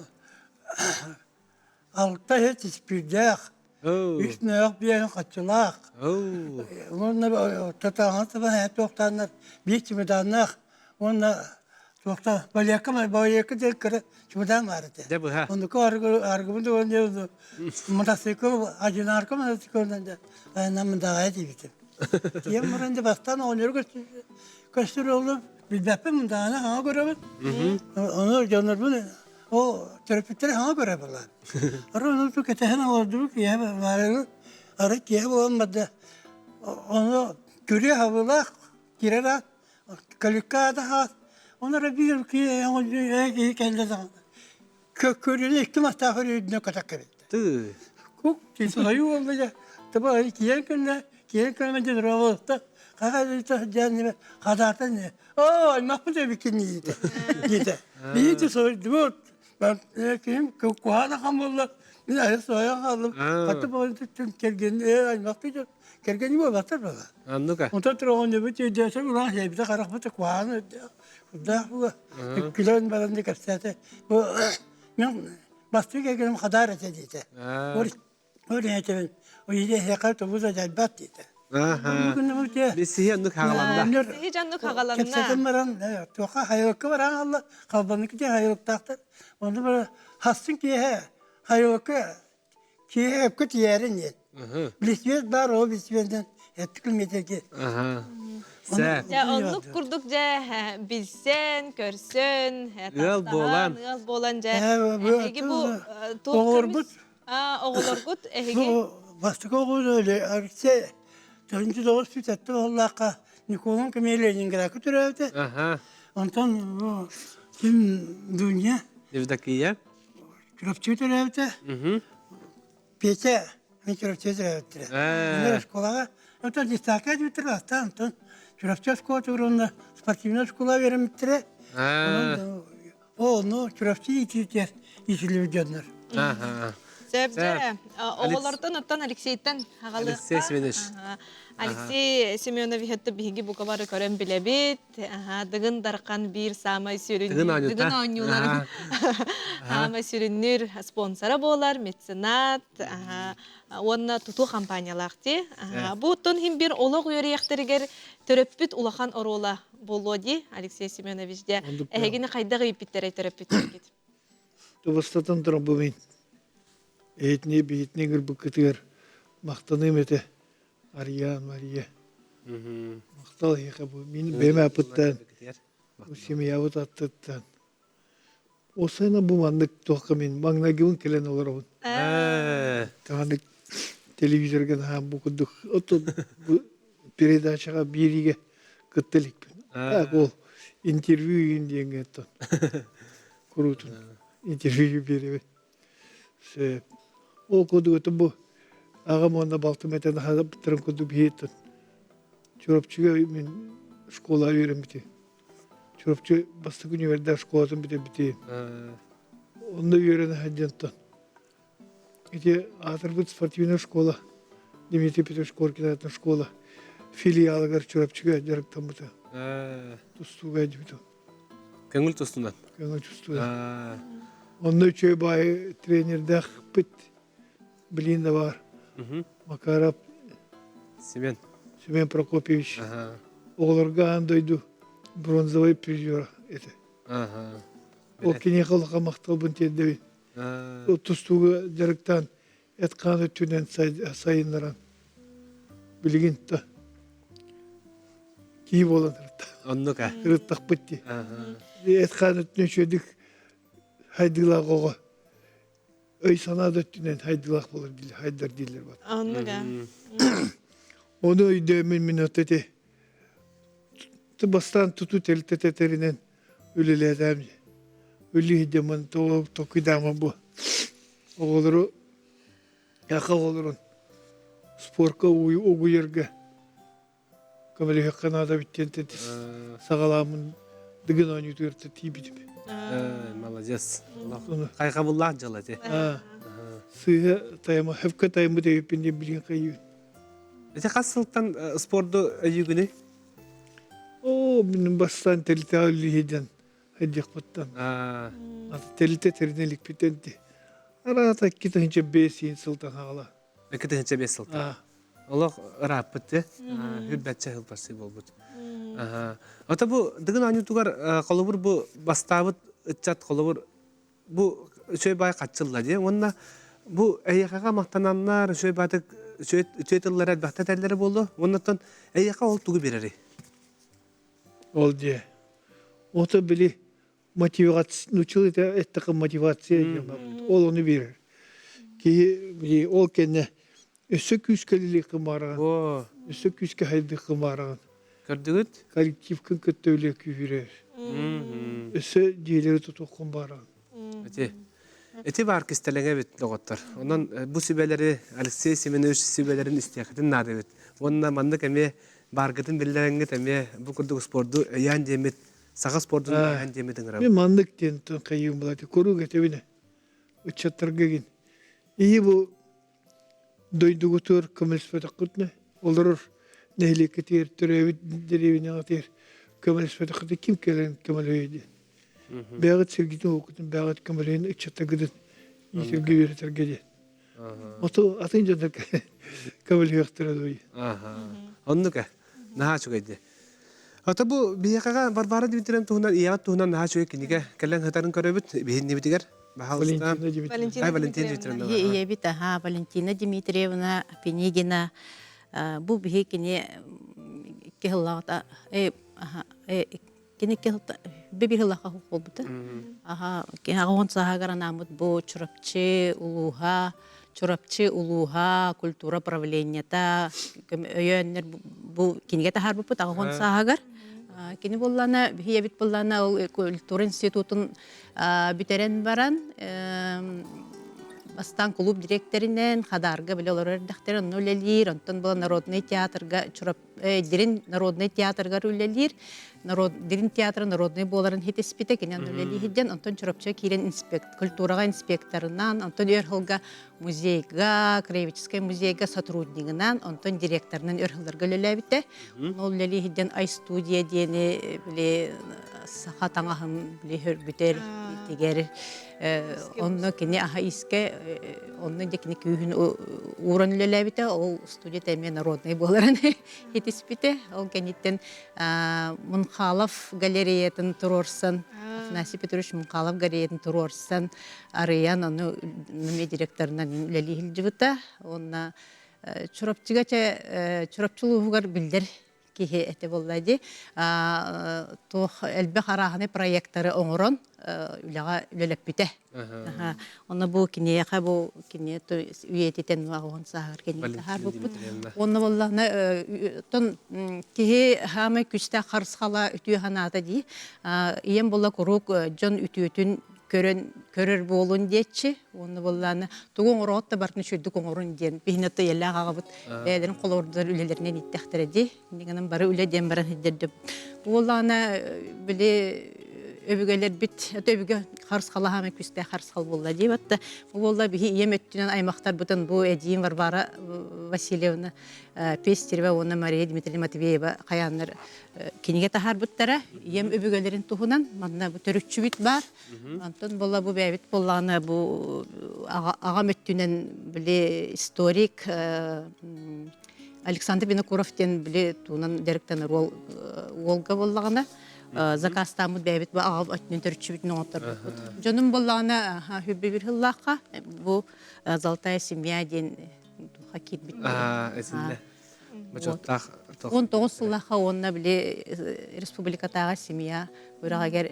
Алта иһит испиирдээх, үс нөөх биэһин хаччылаах. Уонна татааҥа табан туохтааннар биир чемоданнаах уонна туохта балекка балекка диэн кыра чемодан баар этэ. Дьэ быһа. Оннуку аргыбын дуган диэн мотоцикл одинарка мотоциклынан да айаннан мындаҕайа тиийбитим. Тиийэн баран да бастаан оҕонньору көстөр оллум билбэппин мындаҕаны хаҥа көрөбүн. Ону дьоннорбун Ол төрөппүттэрэ саҥа көрө буолан. Арай ону кэтэһэн олордубут киэһэ баарыгы арай киэһэ буолан барда. Ону күрүө хабылаах кирэр аат каликка аата хаас. Ону эрэ биир киһи кэллэ даҕаны. Көрүнэ икки мастаах үрдүнэ көтөх кэбиттэ. Тыы. Кук сойуу буолла дьэ. Таба киэн кэллэ, киэн кэллэ дьэ дорооболосто. Хаха дьэ хадаатан Оо, аймахпыт эбиккин диэтэ. Диэтэ. Биһиги сойдубут. Киһим куһаана хан буолла. Мин айа сойон хааллым. Хатты буолан кэргэн аймахпыт кэргэни буолбаттар бала. Аннука. Онтон туроҕун өйдөөсөм улахан эбитэ харахпыт куһаана курдаах була. Күлэн баран да кэпсээтэ. Бу мен бастыы кэргэним хадаар этэ диэтэ. Ол этэбин, уйдеһиэхэ тугу да дьайбат диэтэ. Биссиһи оннук хаҕаланна. Биссиһи дьоннук хаҕаланна. Кэпсэтэн баран, туохха хайылыкка баран алла, халбанык дии хайылыктаахтар. Онно бара хастын киэһэ хайылыкка киэһэ өпкө тиийээрин диэн. Билисибиэт баар, ол билисибиэтинэн эттик километрге. Дьэ, оннук курдук дьэ билсэн, көрсөн, ыал буолан, ыал буолан дьэ эһиги бу оҕолорбут оҕолоргут эһиги Бу бастакы оҕо Алексей 1997 буоллаахха Николай Кемей Ленинградка төрөөбүтэ. Онтон бу ким Дуня Евдокия Чурапчы төрөөбүтэ. Петя мен Чурапчы төрөөбүттэрэ. Кинилэр оскуолаҕа онтон дистака диэбиттэр бастаан онтон Чурапчы оскуолатыгар уонна спортивнай оскуола үөрэммиттэрэ. Ону Чурапчы иитиитигэр иитиллибит дьоннор. Сөп дьэ. Оҕолортон оттон Алексейтан аҕалыахха. Алексей Семенович. Алексей Семенович биһиги бука бары көрөн билэбит. Дыгын Дархан биир саамай сүрүн Дыгын оонньууларын саамай сүрүннүүр спонсора буолар, меценат уонна тутуу компаниялаах дии. Бу оттон иһин бир олох үөрүйэхтэригэр төрөппүт улахан оруола буолуо дии, Алексей Семенович дьэ эһигини хайдах ыйыппиттэрэй төрөппүттэргит? Тубустатан туран бу мин эһитини биһитини гырбыккытыгар махтаныым этэ Ария Мария махтал эһиэхэ бу мин бэйэм ааппыттан семьябыт аттыттан Осайна бу маннык туохха мин маҥнайгыбын кэлэн олоробун. Маннык телевизорга наһаа бу курдук отут бу передачаҕа биэриигэ кытта иликпин. Так ол интервью игин диэҥҥэ оттон куруутун интервью биэрэбин. Сөп. Ол курдук бу аҕам уонна балтым этэн аһаабыттарын курдук биһиэттэн Чурапчыга мин школа үөрэммитим. Чурапчы бастакы универдаах школатын бүтэрбитим. Онно үөрэнэ сылдьантан ити аатырбыт спортивная школа Дмитрий Петрович Коркин аатынан школа филиалыгар Чурапчыга дьарыктаммыта. Тустууга дьүтүм. Көҥүл тустунан? Көҥүл тустуунан. Онно үчүгэй баайы тренердээх пыт билин да бар. Макаров. Семен. Семен Прокопьевич. Оҕолорго аан дойду бронзовай призера этэ. Ол киниэхэ улахан махталбын тиэрдэбин. Тустууга дьарыктаан эт-хаан өттүнэн сайыннаран билигин да киһи буолан Оннук а. ырыттахпыт дии. Эт-хаан өттүнэн үчүгэйдик хайдыылаах оҕо өй-санаа да өттүнэн хайдыылаах буолар дииллэр, хайдар дииллэр бат. Оннук а. Ону өйдөөмүн мин от эти бастаан туту тэрилтэтэринэн үлэлээтэм. Үлүһүйдэммин толкуйдааммын бу оҕолору яха оҕолорун спорка угуйарга көмөлөһүөххэ наада эбит диэн саҕалааммын Дыгын оонньуутугар тиийбитим. Молодец. Хайҕабыллаах дьыала ити. Сыыһа тайма, хөпкө тайыммыт эбиппин диэн билигин хайыыбын. Ити хас сылтан спорду өйүүгүнүй? Оо, мин бастаан тэрилтэҕэ үлэлиһидэн хайдыахпыттан. Аты тэрилтэ тэринэ иликпитен ти. Араата 2005 сылтан хаала. 2005 сылтан. Олох ырааппыт те. Хүрбэтчэ сыл буолбут. Ата бу Дыгын оонньуутугар холобур бу бастаабыт ыччат холобур бу үчүгэй баай хаччылла диye уонна бу эйиэхэҕэ махтананнар үчүгэй баатык үчүгэй тыллара элбэхтэ этэллэрэ буолуо уоннаттан эйиэхэ ол тугу биэрэрий Ол дьиэ. Ото били мотивация, нуччалыы эттэххэ мотивация диэн барбыт. Ол ону биэрэр. Киһи били ол кэннэ өссө күүскэ үлэлиэххин баҕараҕын, өссө күүскэ хайдыаххын баҕараҕын. Көрдүгүт? Коллективкын кытта үлэ күүһүрэр. Өссө дьиэлэри тутуоххун баҕараҕын. Ити Ити баар кистэлэҥэ эбит, доҕоттор. Онон бу сүбэлэри Алексей Семенович сүбэлэрин истиэххитин наада эбит. Уонна маннык эмиэ бааргытын биллэрэҥҥит эмиэ бу курдук спорду өйөөн диэммит, саха спордун өйөөн диэммит ыҥырабыт. Мин маннык диэн хайыым булати куруук этэбинэ ыччаттарга гин. Иһи бу дойдугутугар көмөлөспөтөххүтүнэ, олорор нэһилиэккитигэр төрөөбүт дэриэбинэҕитигэр көмөлөспөтөххүтүнэ ким кэлэн көмөлөһүө диэн. Бэйэҕит сиргитин-уоккутун бэйэҕит көмөлөһөн ыччаттаргытын иитэргэ үөрэтэргэ диэн. Ото атын дьоннор көмөлөһүөхтэрэ дуй. Оннук ээ. Наһаа үчүгэй дии. Ото бу биһиэхэҕэ Варвара Дмитриевна туһунан, ийэҕит туһунан наһаа үчүгэй кинигэ кэлэн сытарын көрөбүт. Биһиннибитигэр. Баһаалыста. Валентина Валентина Дмитриевна. Ийэбит, аха, Валентина Дмитриевна Пинигина. Бу биһи кини киһиллаҕыта кини бибир хыллаха буолбута. Аха, киһаҕа сааһыгар анааммыт бу Чурапчы улууһа, Чурапчы улууһа, культура правлениета өйөөннөр бу кинигэ таһаарбыппыт аҕа сааһыгар. Кини буоллана, биһи эбит буоллана ол культура институтун бүтэрэн баран бастаан клуб директоринэн Хадаарга биле олорор эрдэхтэрэ онно үлэлиир, онтон була народный театрга Чурап Дирин народный театрыгар үлэлиир. Народ Дирин театра народный буоларын хитиспитэ, кини онно үлэлииһидден, онтон Чурапчыга киирэн инспект, культураҕа инспекторынан, онтон өр сылга музейга, краеведческай музейга сотруднигынан, онтон директорынан өр сылларга үлэлээбитэ. Ол үлэлииһидден Ай-студия диэни били саха таҥаһын били хөргүтэр, тигэр Онно кини аха искэ онно дьэ кини күүһүн ууран үлэлээбитэ ол студия эмиэ народный буоларын хитиспитэ ол кэнниттэн Мунхалов галереятын туруорсан Афанасий Петрович Мунхалов галереятын туруорсан арыйан ону эмиэ директорынан үлэлии сылдьыбыта уонна Чурапчыга чэ Чурапчы улууһугар биллэр киһи этэ буолла дии. Туох элбэх арааһынай проекттары оҥорон үлэҕэ үлэлэппитэ. Онно бу киниэхэ бу кини үйэтитэн уон сааһыгар кини таһаарбыппыт. Онно буоллаҕына тон киһи хаамай күстээх харысхала үтүө санаата дии. Ийэм буолла куруук дьон үтүөтүн көрөн көрөр буолун диэччи уонна буоллаана тугу оҥороот да барытын үчүгдүк оҥорун диэн биһине тыйалаах аҕабыт бэйэлэрин холоордор үлэлэринэн ииттэхтэрэ дии иннигэнэн бары үлэ диэн баран сиддэрдим буоллаана били өбүгэлэрбит это өбүгэ харысхалаһаамай күстээх харысхал буолла дии батта бу буолла биһи ийэм өттүнэн аймахтарбытын бу эдьиийим Варвара Васильевна Пестерева уонна Мария Дмитриевна Матвеева хайааннар кинигэ таһаарбыттара. Ийэм өбүгэлэрин туһунан манна бу төрүччүбүт баар. Онтон буолла бу бэйэбит буоллаҕына бу аҕам өттүнэн били историк. Александр Винокуров диэн били туунан дьарыктанар уол уолга буоллаҕына заказтааммыт бэйэбит бу аҕа өттүнэн төрүччүбүтүн оҥотторбуппут. Дьонум буоллаҕына хүбби бир сыллаахха бу «Золотая семья» диэн туха киирбит. Эсиннэ. Бочуоттаах 19 сыллаахха уонна били республикатааҕы семья үрэҕигэр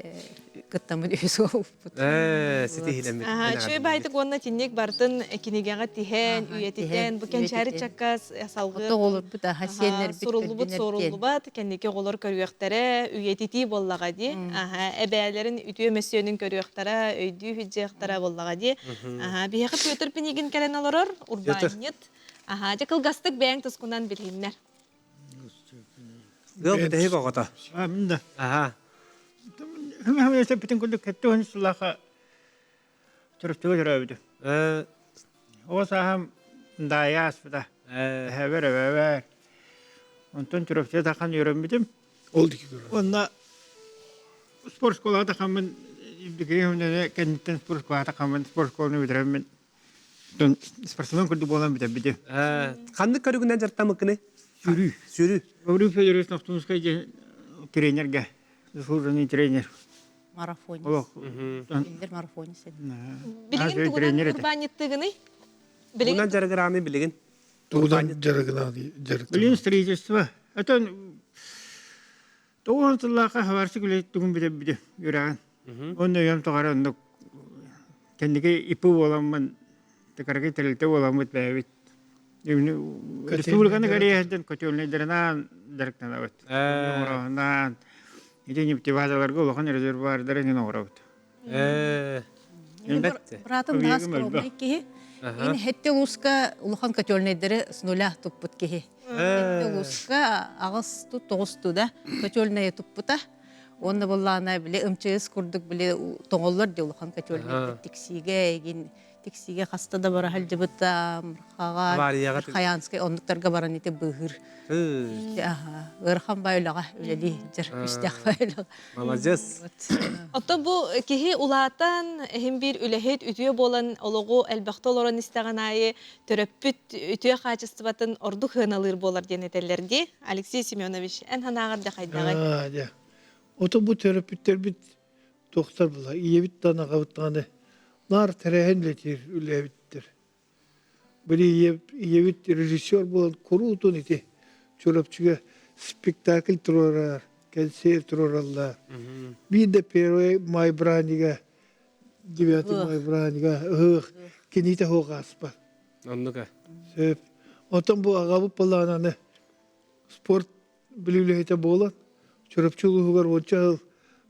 кыттаммыт үһүс уолбут. Ситиһилэммит. Үчүгэй баайтык уонна тинник бартын кинигэҕэ тиһэн, үйэтитэн, бу кэнчээри чакка салгыы оҕолорбут аха сиэннэрбит суруллубут суоруллубат кэнники оҕолор көрүөхтэрэ, үйэтитии буоллаҕа дии. Аха, эбээлэрин үтүө мөссүөнүн көрүөхтэрэ, өйдүү сылдьыахтара буоллаҕа дии. Аха, биһиэхэ Петр Пинигин кэлэн олорор, урбаанньыт. Аха, дьэ кылгастык бэйэҥ тускунан билиһиннэр. Ыал бүтэһик оҕото. Амда. Аха. Бүтүн курдук кеттуһун сылаха төрөптүгө төрөөбүтүм. Оҕо сааһым даайа ааспыта. Эһэбэр, эбэбэр. Онтон төрөптүгө тахан үөрэммитим. Ол дики көрөр. Онна спорт школаҕа тахаммын кэнниттэн спорт школаҕа тахаммын спорт школаны бүтэрэммин Спортсмен курдук буолан бүтэрбитим. Ханнык көрүгүнэн дьарыктаммыккыный? Сүүрүү. Сүүрүү. Гаврил Федорович Нохтунскай диэн тренергэ, заслуженный тренер. Марафонист. Биллэр марафонист. Билигин тугунан урбаанньыттыгыный? Тугунан дьарыгырааны билигин? Тугунан дьарыгырааны дьарыктанар. Билигин строительство. Это тоҕуон сыллаахха хабарсык үлэһит тугун бүтэрбитим үрэҕин. Онно өйөм тоҕара оннук кэнники ИП буоламмын тыкаргы тэрилтэ буоламмыт бэйэбит республиканы кэрийэһэрдэн котельнайдарынаан дьарыктанабыт. Оҥороһунаан ити нефтебазаларга улахан резервуардары иҥин оҥоробут. Быраатым наһаа скромный киһи. Ин хетте улууска улахан котельнайдары с нуля туппут киһи. Хетте улууска аҕыс ту тоҕус ту да котельнайы туппута. Уонна буоллаҕына били МЧС курдук били тоҥоллор дии улахан котельнайдар тиксиигэ эгин тиксиигэ хаста да бара сылдьыбыта Мархаҕа Хаянскай оннуктарга баран ити быыһыыр. Ыарахан бай үлэҕэ үлэлии сылдьар күүстээх бай үлэҕэ. Молодец. Оттон бу киһи улаатан, эһин биир үлэһит үтүө буолан олоҕу элбэхтэ олорон истэҕин аайы төрөппүт үтүө хаачыстыбатын ордук сыаналыыр буолар диэн этэллэр дии. Алексей Семенович, эн санааҕар да хайдаҕый? Аа, дьэ. Ото бу төрөппүттэрбит туохтар була, ийэбит даҕаны аҕабыт даҕаны наар тэрээһин үлэтиир үлээбиттэр. Били ийэбит режиссер буолан куруутун ити Чурапчыга спектакль туруорар, кэнсиэр туруораллар. Биир да первый май бырааһынньыга, девятый май бырааһынньыга ыһыах киниитэ суох ааспат. Оннука. Сөп. Онтон бу аҕабыт былаананы спорт бүлүүлэһитэ буолан, Чурапчы улууһугар уонча сыл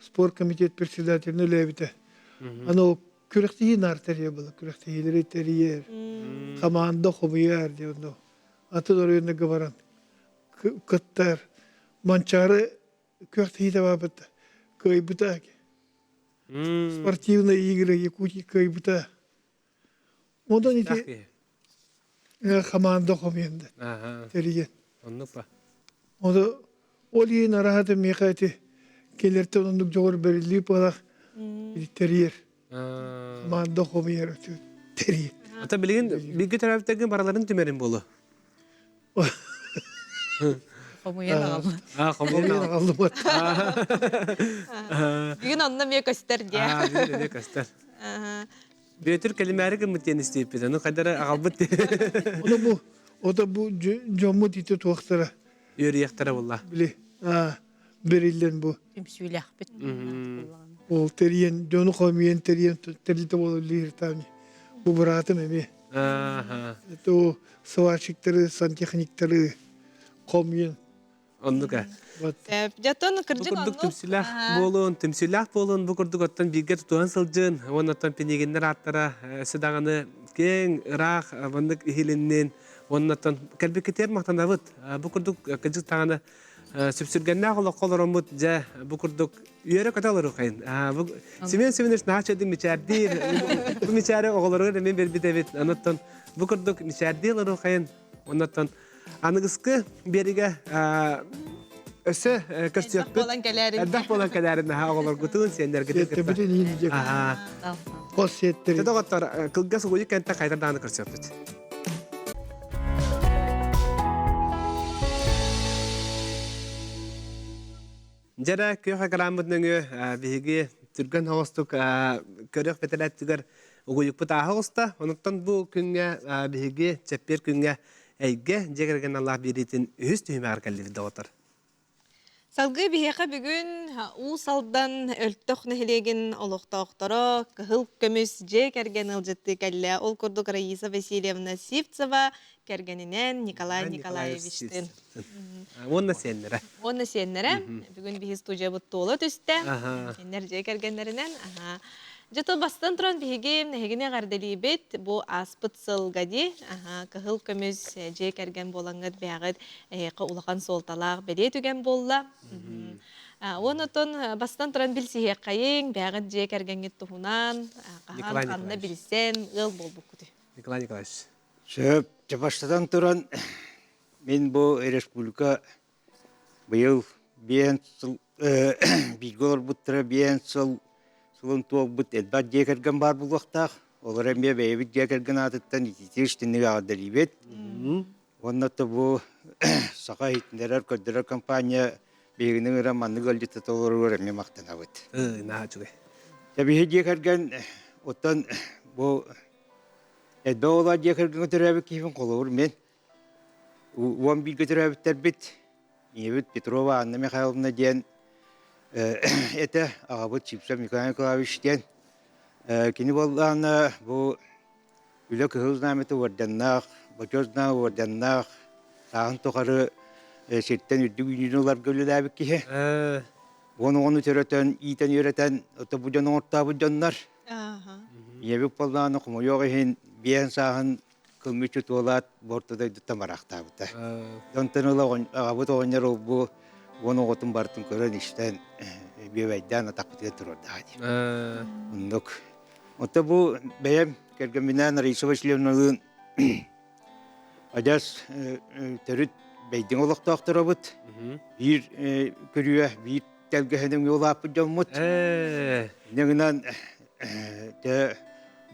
спорт комитет председателинэ үлээбитэ. Аны ол күрэхтэһии наар тэрийэр буолар, күрэхтэһиилэри тэрийэр, хамаанда хомуйар диэн онно атын оройуоннарга баран кыттар. Манчаары күрэхтэһиитэ баабыта, кыайбыта. Спортивные игры Якутии кыайбыта. Онон ити хамаанда хомуйан тэрийэн. Оннук ба. Ону ол иһин араһата миэхэ ити келертен оннук дьоҕур бэриллии буолах тэрийэр. Хамаанда хомуйар тэрийэр. Ата билигин бииргэ төрөөбүттэргин барыларын түмэрин буолуо. Хомуйан аҕалла. Аа, хомуйан аҕаллыбат. Бүгүн онно эмиэ көстөр диэ. Аа, бүгүн эмиэ көстөр. Бүөтүр кэлимээри гыммыт диэн истииппит, ону хайдара аҕалбыт Ону бу, ото бу дьоммут ити туохтара. Үөрүйэхтэрэ булла. Били, аа, бериллен бу. Түмсүүлээхпит. Ол тэрийэн, дьону хомуйан тэрийэн тэрилтэ буолар лиһиртаани. Бу быраатым эмиэ. Это сварщиктары, сантехниктары хомуйан Оннук ээ. Дьэтон кырдьык Бу курдук түмсүүлээх буолуон, түмсүүлээх буолуон бу курдук оттон бииргэ тутуһан сылдьын, уонна оттон Пинигиннэр ааттара өссө даҕаны киэҥ, ыраах маннык иһилиннин, уонна оттон кэлбиккитигэр махтанабыт. Бу курдук кырдьык даҕаны сүпсүргэннээх олоххо олороммут, дьэ, бу курдук үөрэ-көтө олоруохайын. Бу Семен Семенович наһаа чөдүн мичээрдиир. Бу мичээри оҕолоругар эмиэ биэрбит эбит. Онуттан бу курдук мичээрдии олоруохайын. Оннуттан Аныгыскы биэригэ өссө көрсүөхпүт. Элбэх буолан кэлээрин наһаа оҕолоргутун, сиэннэргитин кытта. Хос сиэттэри. Доҕоттор, кылгас угуйу кэнтэ хайдар даҕаны көрсүөхпүт. Дьэрэ күөх экранмыт нөҥүө биһиги түргэн соҕустук көрүөх бэтэрээттигэр угуйукпут ааһа оҕуста. Онуттан бу күҥҥэ биһиги чэппиэр күҥҥэ эйгэ дьиэ кэргэн аллаах биэриитин үһүс түһүмэҕэр кэллибит доҕоттор. Салгыы биһиэхэ бүгүн Уус Алдан Өлтөх нэһилиэгин олохтоохторо Кыһыл көмүс дьиэ кэргэн ыалдьыттыы кэллэ. Ол курдук Раиса Васильевна Сивцева кэргэнинэн Николай Николаевичтыын. Уонна сиэннэрэ. Уонна сиэннэрэ. Бүгүн биһи студиябыт туола түстэ. Кинилэр дьиэ кэргэннэринэн. Дьэ то бастан туран биһиги эһигини эҕэрдэлиибит. Бу ааспыт сылга дии кыһыл көмүс дьиэ кэргэн буолаҥҥыт бэйэҕит эһиэхэ улахан суолталаах бэлиэ түгэн буолла. Уонна бастан туран билсиһиэххэйиҥ, бэйэҕит дьиэ кэргэҥҥит туһунан хаһан ханна билсэн ыал буолбуккутуй? Николай Николаевич. Сөп, бастатан туран мин бу республика быйыл биэн сыл бииргэ олорбуттара биэн сыл сылын туолбут элбэх дьиэ кэргэн баар буолуохтаах. Олор эмиэ бэйэбит дьиэ кэргэн аатыттан ититии истинник эҕэрдэлиибит. Уонна то бу саха иһитиннэрэр көрдөрөр компания биһигини ыҥыран маннык ыалдьыты толоругар эмиэ махтанабыт. Наһаа үчүгэй. Биһи дьиэ кэргэн оттон бу элбэх оҕолоох дьиэ кэргэҥҥэ төрөөбүт киһибин холобур мин уон бииргэ төрөөбүттэрбит ийэбит Петрова Анна Михайловна диэн этэ аҕабыт Сивцев Николай Николаевич диэн кини буоллаҕына бу Үлэ Кыһыл Знамята уордьаннаах, Бочуот Знага уордьаннаах, сааһын тухары сиртэн үрдүк үүнүүнү ыларга үлэлээбит киһи. Уон оҕону төрөтөн, иитэн үөрэтэн, ото бу дьон оҥортообут дьоннор. Ийэбит буоллаҕына хомойуох иһин биэһин сааһын кылмыччы туолаат борто дойдуттан бараахтаабыта. Онтон ыла аҕабыт оҕонньор ол-бу уон оҕотун барытын көрөн-истэн, бүөбэйдээн атахпытыгар туруордаҕа дии. Оннук. Оттон бу бэйэм кэргэмминээн Раиса Васильевналыын адьас төрүт бэйдиҥ олохтоохторобут. Биир көрүө, биир тэлгэһэнин улааппыт дьоммут. Инньэ гынан дьэ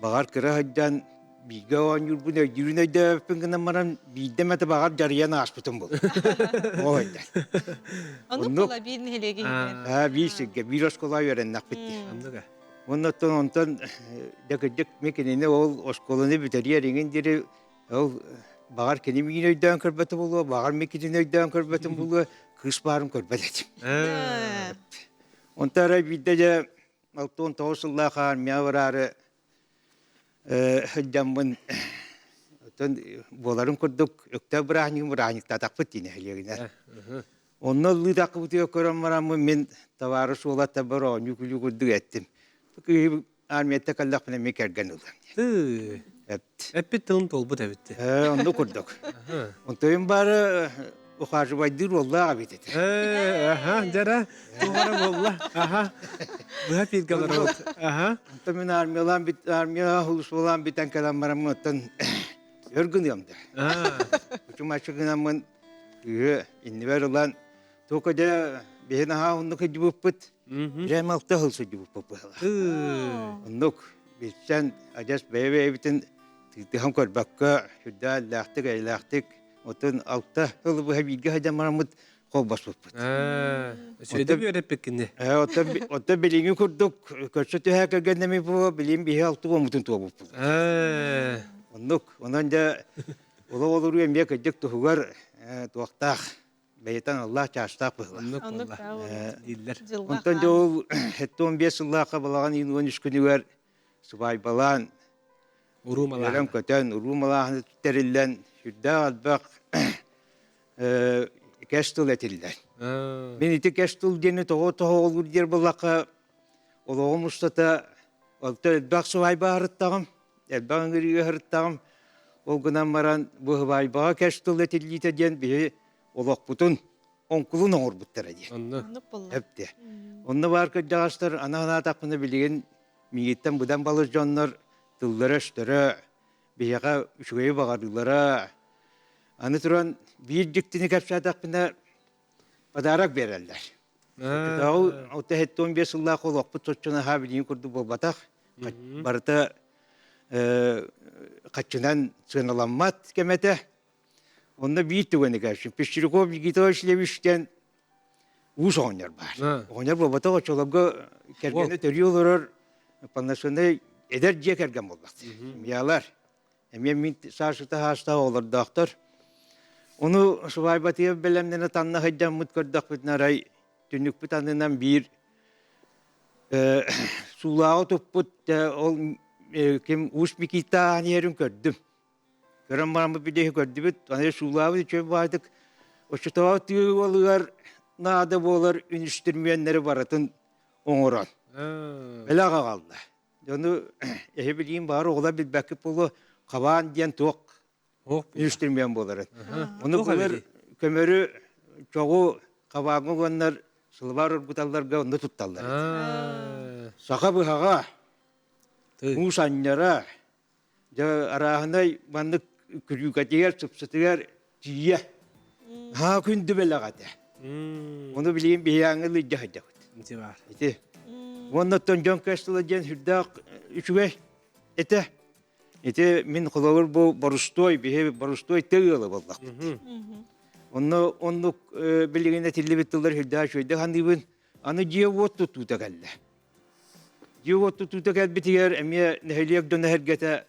баҕар кыра сылдьан бииргэ оонньуурбун өйдүүрүн өйдөөбөппүн гынан баран биирдэ эмэтэ баҕар дьарыйан ааспытым буолуо. Ол өйдөөн. Оннук буола биир нэһилиэги иһигэр. Биир сиргэ, биир оскуолаҕа үөрэннэхпит дии. Оннук Уонна оттон онтон дьэ кырдьык мин кинини ол оскуоланы бүтэриэр иҥин диэри ол баҕар кини миигин өйдөөн көрбөтө буолуо, баҕар мин кинини өйдөөн көрбөтүм буолуо, кыыс баарын көрбөт этим. Онтон арай биирдэ дьэ 69 сыллаах армияҕа бараары сылдьаммын оттон буоларын курдук Өктөөп бырааһынньыгын бырааһынньыктаатахпыт дии нэһилиэгинэн. Онно ыллыы көрөн бараммын мин табаарыс уолаттарбар оонньуу күлүү курдук эттим. Кыыһы армияттан кэллэхпинэ эмиэ кэргэн ылыам диэн. Эппит тылын туолбут эбит. Ээ, оннук курдук. Онтойум баары ухаживайдыыр уоллаах эбит этэ. Ээ, аха, дьара, тугара буолла. Аха. Быһа пииргэ олоробут. Аха. Онтон мин армиялаан бит армия улуспалаан бүтэн кэлэн бараммын оттон өр гыныам да. Учумаччы гынаммын Кыыһы иннибэр ылан, тука дьэ биһи наһаа оннук сылдьыбыппыт. Дьэ малта сыл сылдьыбыппыт быһыылаах. Оннук билсэн адьас бэйэ-бэйэбитин тыытыһан көрбөккө, сүрдээх эллээхтик, эйэлээхтик отун алта сылы быһа бииргэ сылдьан бараммыт холбоспуппут. Сүөдэ үөрэппиккини. Оттон билиҥҥи курдук көрсө түһээ кэргэннэми буо билим биһи алты уоммутун туолбуппут. Оннук. Онон дьэ Олох олоруу эмиэ кырдьык туһугар туохтаах бэйэтэн аллаах чаастаах быһыылаах. Оннук буолла дииллэр. Онтон дьэ ол 75 сыллаахха балаҕан ыйын 13 күнүгэр сыбаайбалаан уруу малааһына көтөн уруу малааһына тэриллэн сүрдээх элбэх кэс тыл этиллэр. Мин ити кэс тыл диэни тоҕо тоһоҕолуур диэр буоллахха олоҕум устата алта элбэх сыбаайба аһарыттаҕым элбэх ыҥырыыга сырыттаҕым. Ол гынан баран бу сыбаайбаҕа кэс тыл этиллиитэ диэн биһи олохпутун оҥкулун оҥорбуттара диэн. Онно. Эпте. Онно баар кырдьаҕастар аны санаатахпына билигин миигиттэн быдан балыс дьоннор тыллара-өстөрө биһиэхэ үчүгэйи баҕарыылара аны туран биир дьиктини кэпсээтэхпинэ подарок биэрэллэр. Оччотооҕу 65 сыллаах олохпут соччо наһаа билигин курдук буолбатах. Барыта хаччынан сыаналаммат кэмэ этэ. Онно биир түгэни кэпсиим. Пестряков Никита Васильевич диэн Уус оҕонньор баар. Оҕонньор буолбатах оччолорго кэргэнэ төрүү олорор полноценный эдэр дьиэ кэргэн буоллахтар. Семьялар. Эмиэ мин саашыта хаастаах оҕолордоохтор. Ону сыбаайбатыгар бэлэмнэнэ танна сылдьаммыт көрдөхпүтүнэ арай түннүкпүт аннынан биир суулааҕы туппут ол ким Уус Микита иһэрин көрдүм. Көрөн бараммыт бидэһи көрдүбүт, аны суулаабыт үчүгэй баайдык оччотооҕу тыы уолугар наада буолар үнүстүрмүөннэри барытын оҥорон бэлэх аҕалла. Дьону эһи билиим баар оҕолор билбэккит буолуо хабаан диэн туох үнүстүрмүөн буоларын. Ону былыр көмөрү чоҕу хабааҥҥа уоннар сылыбаар оргуталларга онно тутталлар. Саха быһаҕа, муус анньара, Дьэ, арааһынай маннык күрүүкэтигэр, сыпсытыгар тиийэ. Haa күндү бэлэх этэ. Ону билигин биһиэҥҥэ илдьэ сылдьабыт. Ити баар. Ити. Уонна оттон дьон көс тыла диэн сүрдээх үчүгэй этэ. Ити мин холобур бу борустуой, биһи борустуой тыл ыала буоллахпыт. Онно оннук билигин этиллибит тыллар сүрдээх үчүгэйдик саныыбын. Аны дьиэ-уот тутуута кэллэ. Дьиэ-уот тутуута кэлбитигэр эмиэ нэһилиэк дьоно эһэргэтэ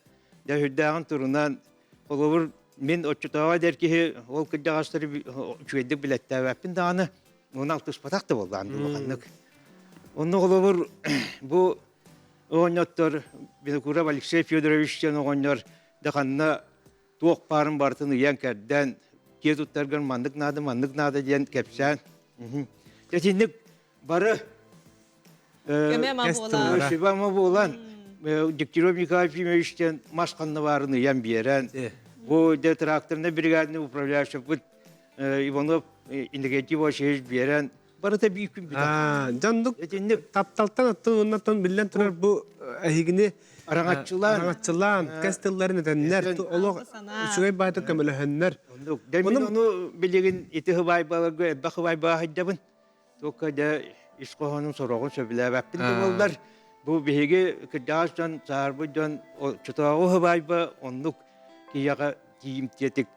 дьэ сүрдээҕин турунан, холобур, мин оччотооҕу эдэр киһи ол кырдьаҕастары үчүгэйдик билэттээбэппин даҕаны, уонна алтыспатах да буоллаҕым дуу улаханнык. Онно холобур, бу оҕонньоттор Винокуров Алексей Федорович диэн оҕонньор да ханна туох баарын барытын ыйан-кэрдэн, дьиэ туттаргар маннык наада, маннык наада диэн кэпсээн. Итинник бары Көмө-ама буолан. Сүбэ-ама буолан, Дегтярев Николай Ефимович диэн мас ханна баарын ыйан биэрэн, бу дьэ тракторнай бригаданы управляющайбыт Иванов Иннокентий Васильевич биэрэн, барыта биир күн бүтэр. Дьоннук Итинник тапталтан оттон оннотон биллэн турар бу эһигини араҥаччылаан араҥаччылаан кэс тылларын этэннэр олох үчүгэй баайта көмөлөһөннөр. Оннук. Дьэ мин ону билигин ити хыбаайбаларга элбэх хыбаайбаҕа сылдьабын. Туохха дьэ ис хоһоонун сороҕун сөбүлээбэппин да буоллар, бу биһиги кырдьаҕас дьон, саарбыт дьон оччотооҕу хыбаайба оннук киһиэхэ тиийимтиэтик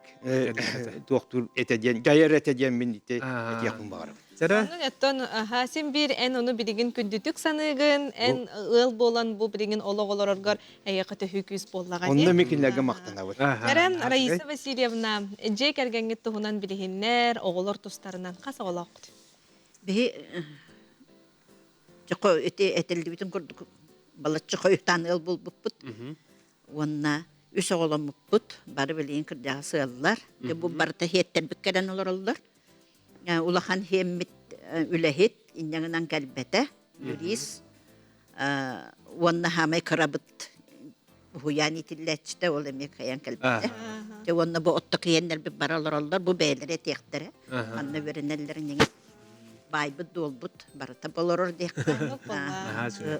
туохтуур этэ диэн, дьайар этэ диэн мин ити этиэхпин баҕарабын. Онон оттон син биир эн ону билигин күндүтүк саныыгын, эн ыал буолан бу билигин олох олороргор эйиэхэ төһүү күүс буоллаҕа дии. Онно эмиэ кинилэргэ махтанабыт. Эрэн Раиса Васильевна, дьиэ кэргэҥҥит туһунан билиһиннэр, оҕолор тустарынан хас оҕолооххут? Биһи чохо ити этиллибитин курдук балачча хойутаан ыал буолбуппут. Уонна үс оҕоломмуппут, бары билигин кырдьаҕас ыаллар. Бу барыта иһиэттэрбит кэлэн олороллор. Улахан иһиэммит үлэһит, инньэ гынан кэлбэтэ, юрист. Уонна хаамай кырабыт уһуйаан иитиллээччитэ, ол эмиэ кыайан кэлбэтэ. Дьэ уонна бу отто киэннэрбит бара олороллор, бу бэйэлэрэ этиэхтэрэ. Манна үөрэнэллэр инньэ баайбыт-дуолбут барыта болорор диэххэ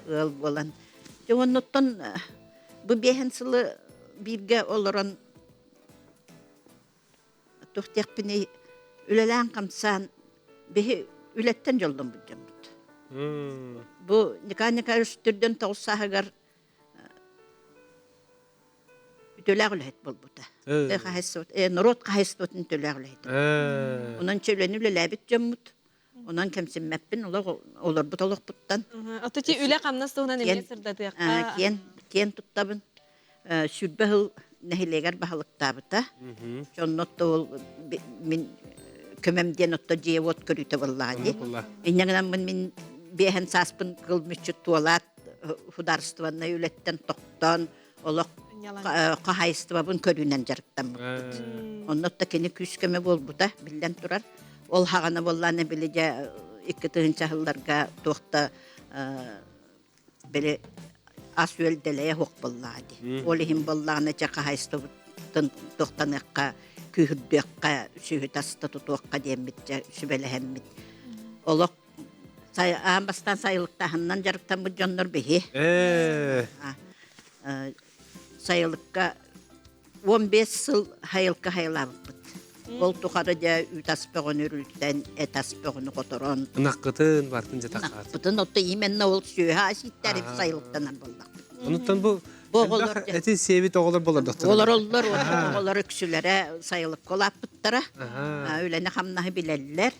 ыал буолан. Дьэ оннуттан бу биэһэн сылы бииргэ олорон туох диэхпиний үлэлээн-хамсаан биһи үлэттэн дьолломмут дьоммут. Бу Николай Николаевич түрдэн тоҕус сааһыгар үтүөлээх үлэһит буолбута. Норуот хаһайыстыбатын үтүөлээх үлэһитэ. Онон үлэни үлэлээбит дьоммут. Онон кэмсиммэппин олорбут олохпуттан. Оту үлэ-хамнас туһунан эмиэ сырдатыахха. Киэн, киэн туттабын. Сүрбэ сыл нэһилиэгэр баһылыктаабыта. Онно ол мин көмөм диэн отто дьиэ-уот көрүүтэ буоллаҕа дии. Инньэ гынан мин биэһэн сааспын кыл мүччү туолаат судаарыстыбаннай үлэттэн тохтоон олох хаһаайыстыбабын көрүүнэн дьарыктаммыппыт. Онно да кини күүс-көмө буолбута биллэн турар. Ол хаҕана буоллаана били дьэ 2 тыһыынча сылларга туох да били ас-үөл дэлэйэ суох буоллаҕа дии. Ол иһин буоллаҕына дьэ хаһаайыстыбытын туохтаныахха, күүһүрдүөххэ, сүөһү таста тутуохха диэммит дьэ сүбэлэһэммит. Олох аан бастаан сайылыктааһынынан дьарыктаммыт дьоннор биһи. Сайылыкка 15 сыл хайылка хайылаабыппыт. Ол тухары дьэ үүт ас бөҕөнү үрүлтэн, эт ас бөҕөнү хоторон. Ынахкытын бартын дьэ тахаат. Ынахпытын отто именно ол сүөһэ ас ииттэри сайылыктанан буоллахпыт. Онуттан бу Бу оҕолор эти сиэбит оҕолор болордохтор. Олороллор, оҕолор үксүлэрэ сайылыкка улааппыттара. Үлэни хамнаһы билэллэр.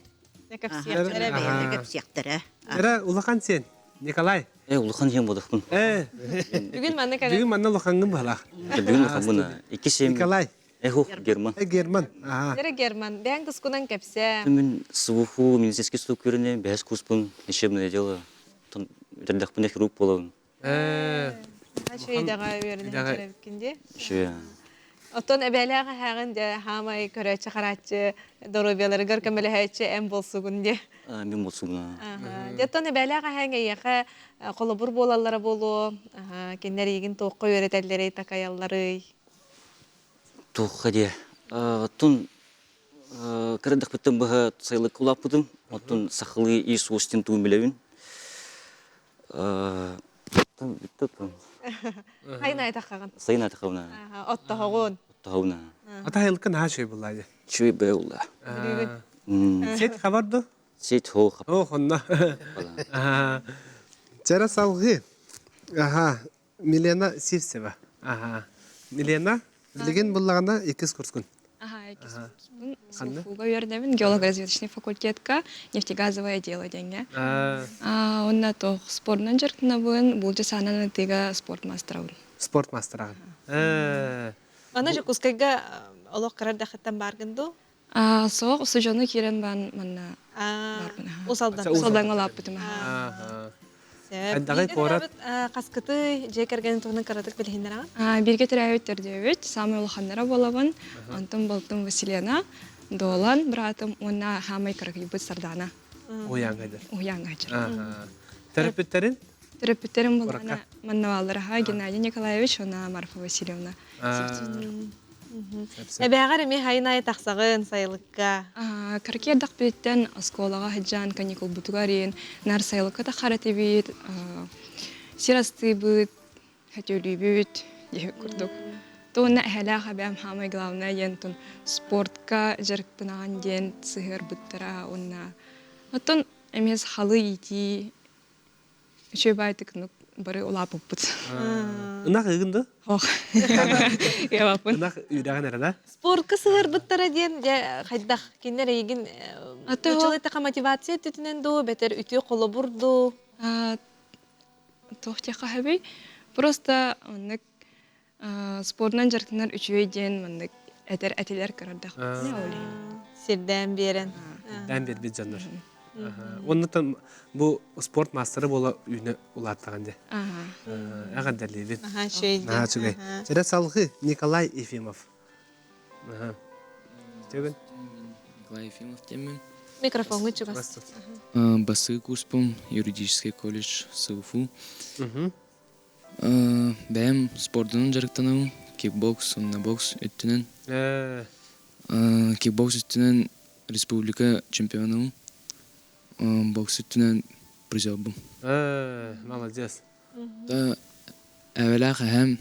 Кэпсиэхтэрэ бэйэлэрэ кэпсиэхтэрэ. Эрэ улахан сен Николай. Э, улахан сен бодохпун. Э. Бүгүн манна кэлэн. Бүгүн манна улахаҥҥын баһалаах. Бүгүн улаханмын. Икки сен. Николай. Эхо, Герман. Э, Герман. Ага. Эрэ Герман, бэйэҥ тускунан кэпсээ. Мин СВФУ медицинский институт көрүнэ бэһис курспун лечебное дело. Үтэрдэхпинэ хирург буолабын. Э. Үчүгэйдэҕэ үөрэнэн кэлэбиккин дии. Үчүгэй. Оттон эбээлээх эһээҕин дьэ хаамай көрөөччү харааччы доруобуйаларыгар көмөлөһөөччү эн буолсугун дии. Мин буолсугун. Дьэ оттон эбээлээх эһээҥ эйиэхэ холобур буолаллара буолуо. Кинилэр эйигин туохха үөрэтэллэрий, такайалларый? Туохха диэ. Оттон кырдахпыттан быһа сайылыкка улааппытым. Оттон сахалыы Иисус диэн тугун билэбин. Хайын айтаххаҕын? Сайын айтаххабына. Оттоһоҕун. Оттоһоҕуна. Ата айылыкка наһаа үчүгэй буолла дии. Үчүгэй бэйэ буолла. Сет хабар ду? Сет хоо хап. Оо, хонно. Чара салгыы. Аха, Милена Сивцева. Аха. Милена, билигин буллаҕына иккис курскун. Ага, иккис курспун. СУФУга үөрэнэбин, геолого-разведочный факультетка, нефтегазовое дело диэҥҥэ. Онно туох спордунан дьарыктанабын, булдьа саанан ытыыга спорт мастерабын. Спорт мастераҕын. Аны Дьокуускайга олох кыра эрдэххиттэн бааргын дуу? Суох, устудьуону киирэн баан манна баарбын. Усалдан. Усалдаҥҥа улааппытым. Хайдаҕый куорат? Хаскыты дьиэ кэргэнин туһунан кыратык билиһиннэрэҕин? Бииргэ төрөөбүт төрдүөбүт, саамай улаханнара буолабын. Онтон балтым Василена, Дуолан быраатым уонна хаамай кыракыйбыт Сардаана. Уһуйааҥҥа Уһуйааҥҥа сылдьар. Төрөппүттэрин? Төрөппүттэрим буллаҕына манна Геннадий Николаевич уонна Марфа Васильевна. Эбээҕэр эмиэ хайын аайы тахсаҕын сайылыкка. Кыракый эрдэхпиттэн оскуолаҕа сылдьан каникулбутугар иин нар сайылыкка таххар этибит, сир астыыбыт, хөтөлүүбүт диэки курдук. Туонна эһэлээх эбээм хаамай главное диэн тун спортка дьарыктанаҕын диэн сыһыарбыттара уонна оттон эмиэ сахалыы иитии Үчүгэй баайтык бары улааппыппыт. Ынах ыгын да? Ох. Ябаппын. Ынах үүрээҕин эрэ да? Спортка сыһыарбыттара диэн дьэ хайдах кинилэр эйигин училитаха мотивация өттүтүнэн дуу, бэтэр үтүө холобур дуу? Туох диэххэ сөбүй? Просто маннык спордунан дьарыктанар үчүгэй диэн маннык этэр этилэр көрөрдөх. Сирдээн биэрэн. Сирдээн биэрбит дьоннор. Оннуттан бу спорт маастара буола үүнэ улааттаҕын дьэ. Эҕэрдэлиибин. Наһаа үчүгэй. Чэрэ салгыы Николай Ефимов. Төгүн. Николай Ефимов диэммин. Микрофоҥҥа чугас. Басы курспум юридический колледж СУФУ. Бэйэм спордунан дьарыктанабын, кикбокс уонна бокс өттүнэн. Кикбокс өттүнэн республика чемпионабын, бокс өттүнэн призербун. Молодец. Эбэлээх эһэм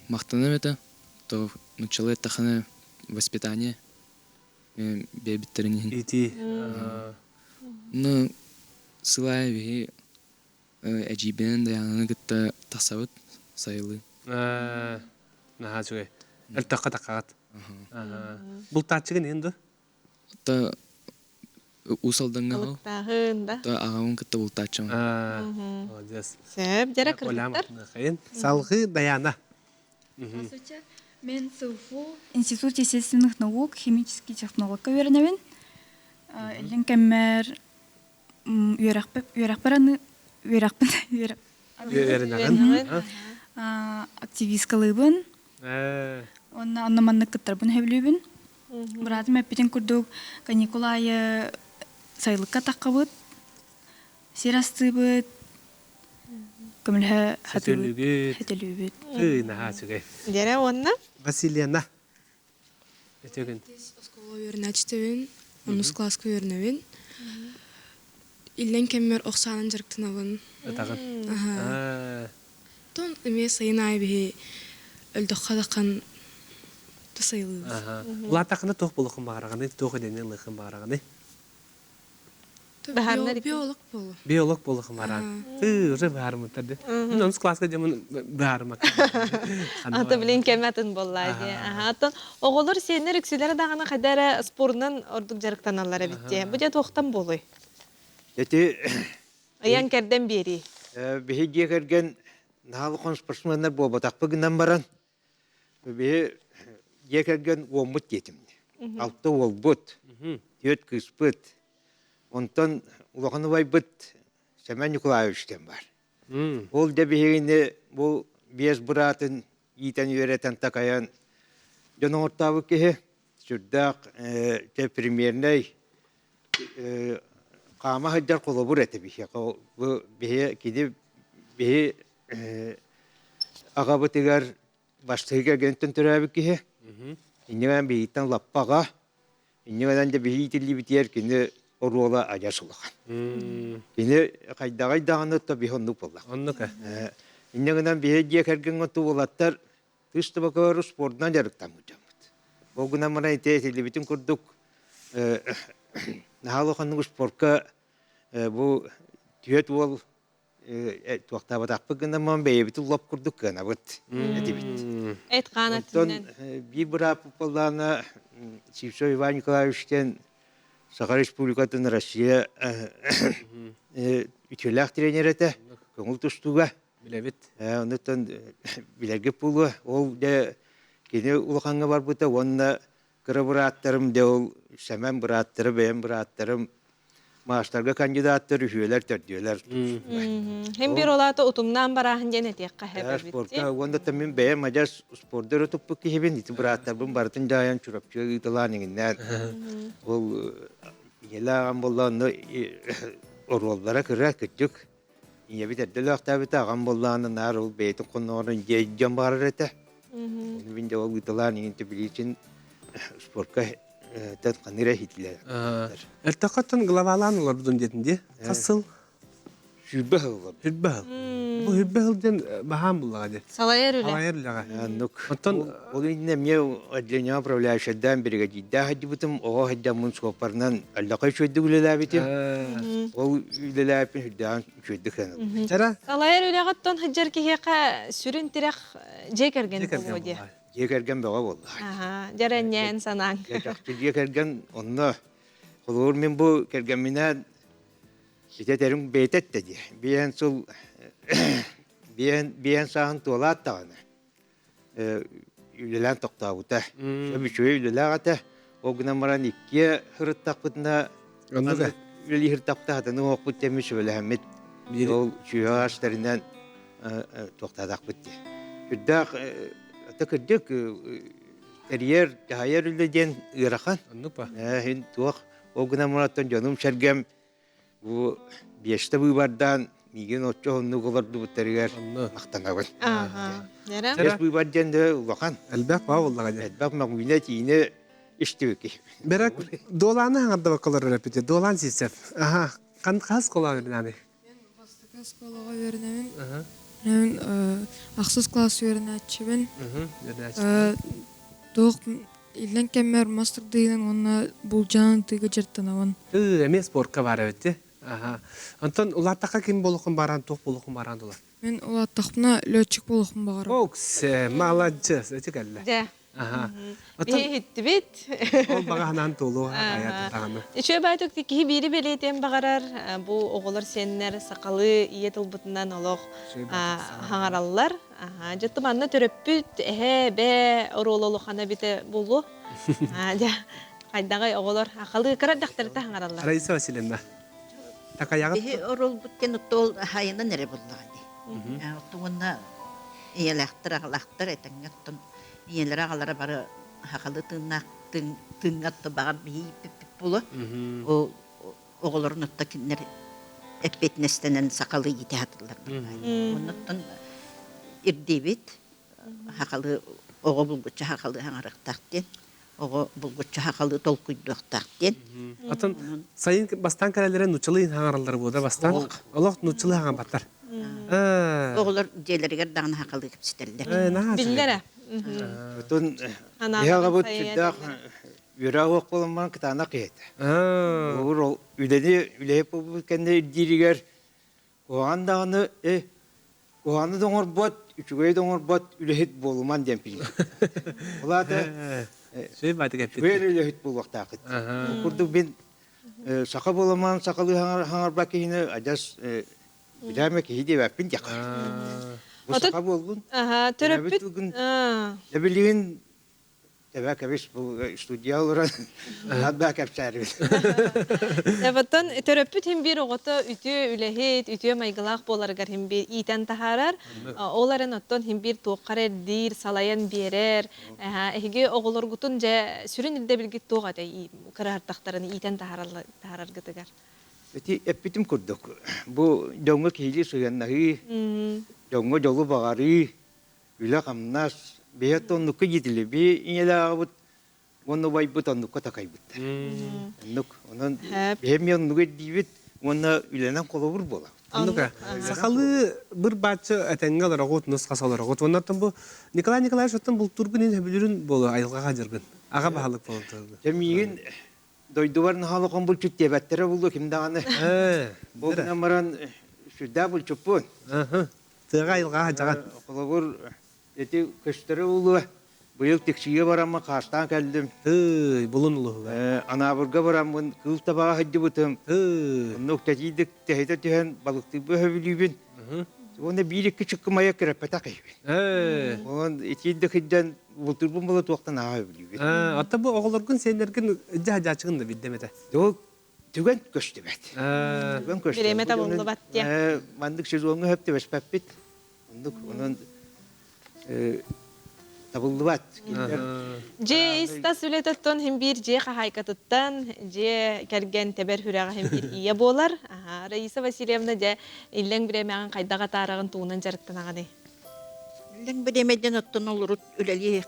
махтаныам этэ, то нуччалыы эттэххинэ воспитание биэрбиттэрин иһин. Ити. Ну, сыл аайы биһи Эдьиийбинэн Дайаананы кытта тахсабыт сайылыы. Наһаа үчүгэй. Өлтөххө таххаҕыт. Бултааччыгын иһин дуу? Та Уус Алдаҥҥа Балыктааһын да. Та аҕабын кытта бултааччым. Молодец. Сөп, дьэрэ кыргыттар. Салгыы Даяна. Здравствуйте. Мен СУФУ, Институт естественных наук, химический технологка үөрэнэбин. Иллин кэммэр үөрэхпэр аны үөрэхпин үөрэнэҕин активисткалыыбын уонна онно маннык кыттарбын сөбүлүүбүн быраатым эппитин курдук каникул аайы сайылыкка таххабыт сир астыыбыт көмөлөһө хөтөлүүбүт хөтөлүүбүт наһаа үчүгэй Дьэрэ уонна Василена Өтөгүн. Оскуола үөрэнээччитэбин, онус кылааска үөрэнэбин. Иллэҥ кэммэр ох саанан дьарыктанабын. Ытаҕын. Тон эмиэ сайын аайы биһи өлдөххө даххан тасайылыыбыт. Улаатаххына туох буолуоххун баҕараҕыный, туох идэни ылыаххын баҕараҕыный? Биолог болу. Биолог болу баран. Ты уже баарымыттар ди. Мен онус класска жамын баарымак. Ата билин кематын болла ди. Атын оҕолор сиэннэр үксүлэрэ даҕаны хайда эрэ спорунан ордук дьарыктаналлар эбит дии. Бу дьэ туохтан буолуй? Эти Ыйан кэрдэн биэрии. Биһи дьиэ кэргэн наһаа спортсменнар буолбатахпыт гынан баран биһи дьиэ кэргэн уоммут диэтим. Алта уолбут, түөрт кыыспыт. Онтон улахан убайбыт Семен Николаевич диэн баар. Ол да биһигини бу биэс быраатын иитэн үөрэтэн такайан дьон оҥортообут киһи сүрдээх э, премьернэй хаама сылдьар холобур этэ биһиэхэ. Бу биһи кини биһи аҕабытыгар бастакы кэргэниттэн төрөөбүт киһи. Инньэ биһиттэн лаппаҕа инньэ гынан да биһи иитиллибитигэр кини оруола адьас улахан. Кини хайдаҕай даҕаны то биһи оннук буоллах. Оннук э. Инньэ гынан биһи дьиэ кэргэҥҥэ тубулаттар тыс табакалары спордунан дьарыктаммыт дьоммут. Ол гынан баран ити этиллибитин курдук наһаа улаханнык спорка бу түөрт уол туохтаабатахпыт гынан бэйэбит лоп курдук кыанабыт этибит. Эт хаан Онтон биир бырааппыт буоллаҕына Сивцев Иван Николаевич диэн Саха Республикатын Россия үтүөлээх тренер этэ, көҥүл тустууга. Билэбит. Оннуттан билэргит буолуо. Ол дьэ кини улахаҥҥа барбыта уонна кыра бырааттарым дьэ ол Сэмэн бырааттара, бэйэм бырааттарым маастарга кандидаттар үһүөлэр, төрдүөлэр. Хим бир олаата утумнаан барааһын диэн этиэххэ хэбэбит. Спортка уонна та мин бэйэм адьас спорду өрө туппут киһибин ити бырааттарбын барытын дьаайан Чурапчыга ыыталаан иҥиннээн ол ийэлээх аҕам буолла онно оруоллара кыра кырдьык Ийэбит эрдэ өлөөхтөөбүтэ, аҕам буоллаҕына наар ол бэйэтин хонноҕорун дьиэ дьон баҕарар этэ. Ону мин дьэ ол ыыталаан иҥин билиитин спорка тэн ханыра иһитилэр. Эртэххаттан главалаан олорбутум диэтин дии. Хас сыл? Сүүрбэ сыл олордум. Сүүрбэ сыл. Бу сүүрбэ сыл диэн баһаам буллаҕа дии. Салайар үлэ. Салайар үлэҕэ. Оннук. Оттон ол иннинэ эмиэ отделение управляющайдаан биригэдьиирдээх сылдьыбытым, оҕо сылдьаммын суоппарынан аллака үчүгэйдик үлэлээбитим. Ол үлэлээбиппин сүрдээҕин үчүгэйдик сыаналыыбын. Чара? Салайар үлэҕиттэн сылдьар киһиэхэ сүрүн тирэх дьиэ кэргэн буолуо диэ. Дьиэ кэргэн бөҕө буолла. Аха, дьэрэнньээн санааҥ. Чахчы дьиэ кэргэн онно холобур мин бу кэргэмминээн Ити этэрим бэйэтэ эттэ дии. Биэһэн сыл биэһэн биэһэн сааһын туолаат даҕаны үлэлээн тохтообута. Сөп үчүгэй үлэлээх этэ. Ол гынан баран иккиэ сырыттахпытына үлэлии сырыттахпыта хатыны оһохпут диэммит сүбэлэһэммит ол сүһүөх астарынан туохтаатахпыт дии. Үрдээх ата кырдьык тэрийэр, дьаһайар үлэ диэн ыарахан. Оннук ба. Иһин туох ол гынан баран дьонум-сэргэм Бу биэстэ быыбардаан миигин оччо уһуннук олордубуттарыгар махтанабын. Биэс быыбар диэн да улахан. Элбэх баа буоллаҕа дии. Элбэх мөҕүүнэ тиини истибики. Бэрэ дуолааны хаҥардабаккалар өрөппүтэ. Дуолаан Сивцев. Аха. Хан хас школа үөрэнэний? Мен бастакы школаҕа үөрэнэбин. Мен ахсыс класс үөрэнээччибин. Туох Иллэҥ кэммэр мас тардыһыынан уонна булдьаан ытыыга дьарыктанабын. Эмиэ спортка баар эбит дии. Аха. Онтон улааттахха ким буолуоххун бааран, туох буолуоххун бааран дула? Мин улааттахпына летчик буолуохпун баҕарабын. Оксе, маладьыас, ити кэллэ. Дьэ. Аха. Биһи иһиттибит. Ол баҕа санаан туолуо аҕайа даҕаны. Үчүгэй баайтык киһи биири бэлиэтиэн баҕарар. Бу оҕолор сиэннэр сахалыы ийэ тылбытынан олох хаҥараллар. Аһаа, дьэ манна төрөппүт эһээ, эбээ оруола улахана эбитэ буолуо. Аа, дьэ, хайдаҕай оҕолор ахалыы кыра эрдэхтэритэ хаҥараллар. Раиса Васильевна, такайаҕыт Биһи оруолбут диэн оттол хайынан эрэ буллаҕа дии. Оттон уонна ийэлээхтэр, аҕалаахтар этэҥҥэ оттон ийэлэрэ аҕалара бары хахалы тыыннаах тыыҥҥа отто баҕар биһи ииппиппит буолуо. Ол оҕолорун отто кинилэр эппиэтинэстэнэн сахалыы иитэ сатыыллар Оннуттан ирдиибит сахалыы оҕо булгуччу сахалыы хаҥарыахтаах диэн оҕо булгуччу сахалыы толкуйдуохтаах диэн Атын сайын бастаан кэлэллэрэ нууччалыы хаҥараллар буода бастаан олох нууччалыы хаҥарбаттар. Оҕолор дьиэлэригэр даҕаны сахалыы кэпсэтэллэр. Биллэрэ. Отон биһи аҕабыт сүрдээх Үөрэх уох буолан кытаанах киһи этэ. Ол үлэни үлэһит буолбут кэннэ ирдииригэр куһаҕан даҕаны э куһаҕаны да оҥорбот, үчүгэйи да оҥорбот үлэһит буолуман диэн пиир. Ол аата үчүгэй эрэ үлэһит буолуохтааххыт. Ол курдук мин саха буоламан сахалыы хаҥарбат киһини адьас билээмэ киһи диэбэппин диэххэ. Бу саха буоллун. Төрөппүт. Билигин Тэбэ кэбис бу студия олорон да кэпсээрибит. Эбаттан төрөппүт хим биир оҕото үтүө үлэһит, үтүө майгылаах буоларыгар хим биир иитэн таһаарар. Ол эрэн оттон хим биир туоххар эрдиир, салайан биэрэр. Эһиги оҕолоргутун дьэ сүрүн ирдэбилгит туох этэй кыраһартахтарын иитэн таһаараргытыгар? Ити эппитим курдук, бу дьоҥҥо киһилии сыһыаннаһыы, дьоҥҥо дьолу баҕарыы, үлэ-хамнас, бэйэ оннукка иитили би ийэлээҕибит уонна убайбыт оннукка такайбыттар. Оннук. Онон бэйэм оннугу ирдиибит уонна үлэнэн холобур буолабыт. Оннук сахалыы быр бааччы этэҥҥэ олороҕут, нус-хас олороҕут. Оннортон бу Николай Николаевич оттон бултуургун иһин сөбүлүүрүн буолуо айылҕаҕа дьаргын. Аҕа баһылык буолан тураргын. Дьэ миигин дойдубар наһаа булчут диэбэттэрэ буолуо ким даҕаны. Бу гынан баран сүрдээх булчуппун. Тыаҕа айылҕаҕа сылдьаҕын. Холобур, ити көстөрө буолуо. Быйыл Тиксигэ бараммын хаастаан кэллим. Тыый, булун улуһугар. Анаабырга бараммын кыыл табаҕа сылдьыбытым. Оннук тэтийдик тэһитэ түһэн балыктыырбын сөбүлүүбүн. Уонна биир-икки чыккымайа кирэппэтэх киһибин. Онон итиирдик сылдьан бултуурбун була туохтан ааҕа сөбүлүүбүн. Оттон бу оҕолоргун сиэннэргин илдьэ сылдьааччыгын да биирдэм этэ. Түгэн көстүбэт. Түгэн көстүбэт. Бириэмэ табыллыбат диэн. Маннык сезоҥҥа сөп түбэспэппит. Оннук онон табыллыбат. Дьиэ ис-тас үлэтиттэн хим биир дьиэ хаһаайкатыттан дьиэ кэргэн тэбэр сүрэҕэ хим биир ийэ буолар. Раиса Васильевна дьэ иллэҥ бириэмэҕин хайдах атаараҕын тугунан дьарыктанаҕыный? Иллэҥ бириэмэдэн оттон олорут үлэлии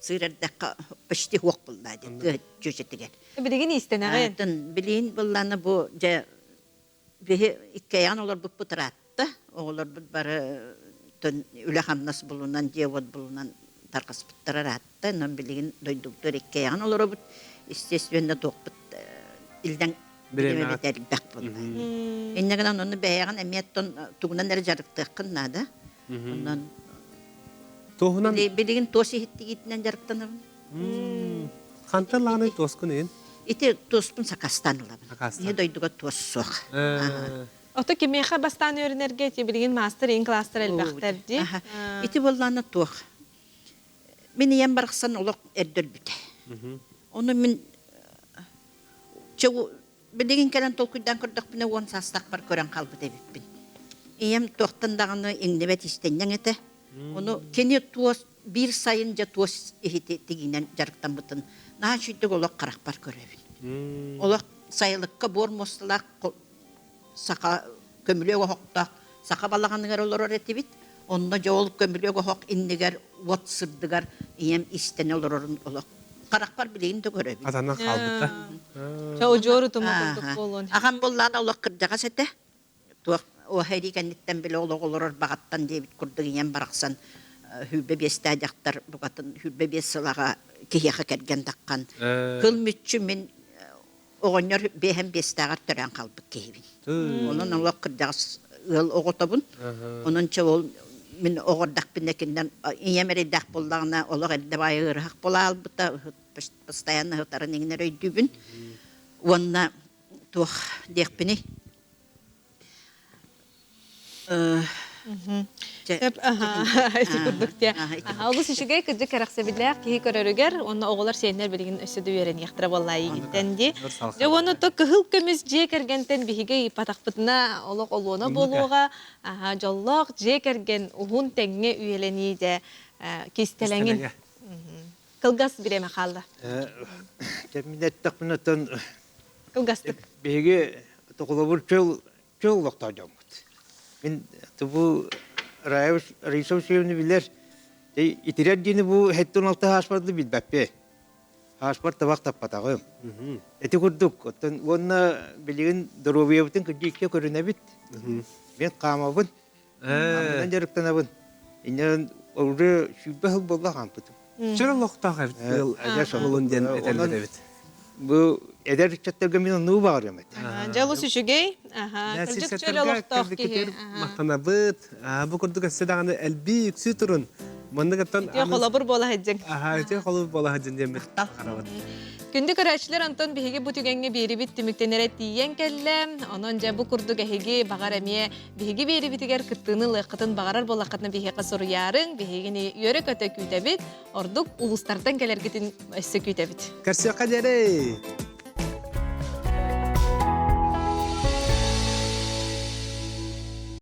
сыыр эрдэххэ почти суох буолла диэн чүөчэтигэр. Билигин иистэнэҕин? Билигин быллаана бу дьэ биһи иккэйэҕин олорбуппут ыраатта. Оҕолорбут бары үлэ-хамнас булунан, дьиэ-уот булунан тарҕаспыттара ыраатта. Онон билигин дойдубутугар иккэйэҕин олоробут. Естественно, туохпут иллэҥ бириэмэбит элбэх буолла. Инньэ гынан ону бэйэҕин эмиэ оттон тугунан эрэ дьарыктыаххын наада. Онон Туоһунан билигин туос иһиттигиитинэн дьарыктанабын. Хантан лааны туоскун иин? Ити туоспун сакастан ылабын. Ийэ дойдуга туос суох. Ото кимиэхэ бастаан үөрэнэргэ ити билигин маастар иин класстар элбэхтэр дии. Ити буоллаана туох. Мин ийэм барахсан олох эрдэ өлбүтэ. Ону мин билигин кэлэн толкуйдаан көрдөхпүнэ уон саастаахпар көрөн хаалбыт эбиппин. Ийэм туохтан даҕаны иҥнибэт истэнньэҥ этэ. Ону кини туос биир сайын дьэ туос иһити тигиинэн дьарыктаммытын наһаа үчүгдүк олох харахпар көрөбүн. Олох сайылыкка буор муосталаах саха көмүлүөк оһохтоох саха балаҕаныгар олорор этибит. Онно дьэ ол көмүлүөк оһох иннигэр уот сырдыгар ийэм истэнэ олорорун олох харахпар билигин да көрөбүн. Атанан хаалбыта. Чэ удьуор утума курдук буолуон. Аҕам буоллаҕына олох кырдьаҕас этэ. Туох уһайрыы кэнниттэн били олох олорор баҕаттан диэбит курдук ийэм барахсан сүүрбэ биэстээх дьахтар букатын 25 сыл аҕа киһиэхэ кэргэн таххан кыл мүччү мин оҕонньор биэһэн биэстээҕэр төрөөн хаалбыт киһибин. Онон олох кырдьаҕас ыал оҕотобун. Онон чэ ол мин оҕордахпына кининэн ийэм эрэйдээх буоллаҕына олох эрдэ баайы ыарыһах буола хаалбыта постоянно ыһытарын иҥнэр өйдүүбүн. Уонна туох диэхпиний Сөп, ити курдук диэ. Олус үчүгэй кырдьык кэрэхсэбиллээх киһи көрөрүгэр уонна оҕолор сиэннэр билигин өссө да үөрэниэхтэрэ буоллаа игиттэн дии. Дьэ уонна то кыһыл көмүс дьиэ кэргэнтэн биһиги ыйыппатахпытына олох олуона буолуоҕа. Дьоллоох дьиэ кэргэн уһун тэҥҥэ үйэлэнии дьэ кистэлэҥин. Кылгас бириэмэ хаалла. Мин эттэхпинэ оттон Кылгастык. Биһиги холобур чөл чөл олохтоох дьоммут. Мин бу Раиса Васильевна билэр итирэр диэни бу хэттэн алта ааспарды билбэппи. Ааспар табах таппатаҕым. Ити курдук оттон уонна билигин доруобуйабытын кырдьыкка көрүнэбит. Мен хаамабын. Хаамынан дьарыктанабын. Инньэ уже 120 сыл буолла хаампытым. Чөл олохтоох эбит ыал уолун диэн этэллэр эбит. Бу эдэр ыччаттарга мин оннугу баҕарыам этэ. Дьэ олус үчүгэй. Кырдьык чөл олохтоох киһи. Махтанабыт. Бу курдук өссө даҕаны элбии үксүү турун. Манныгыттан Үтүө холобур буола сылдьыҥ. Аха, үтүө холобур буола сылдьын диэммит харабыт. Күндү көрөөччүлэр, онтон биһиги бу түгэҥҥэ биэрибит түмүктэнэрэ тиийэн кэллэ. Онон дьэ бу курдук эһиги баҕар эмиэ биһиги биэрибитигэр кыттыыны ылыаххытын баҕарар буоллаххытына биһиэхэ суруйаарыҥ, биһигини үөрэ-көтө күүтэбит, ордук улуустартан кэлэргитин өссө күүтэбит. Көрсүөххэ диэри!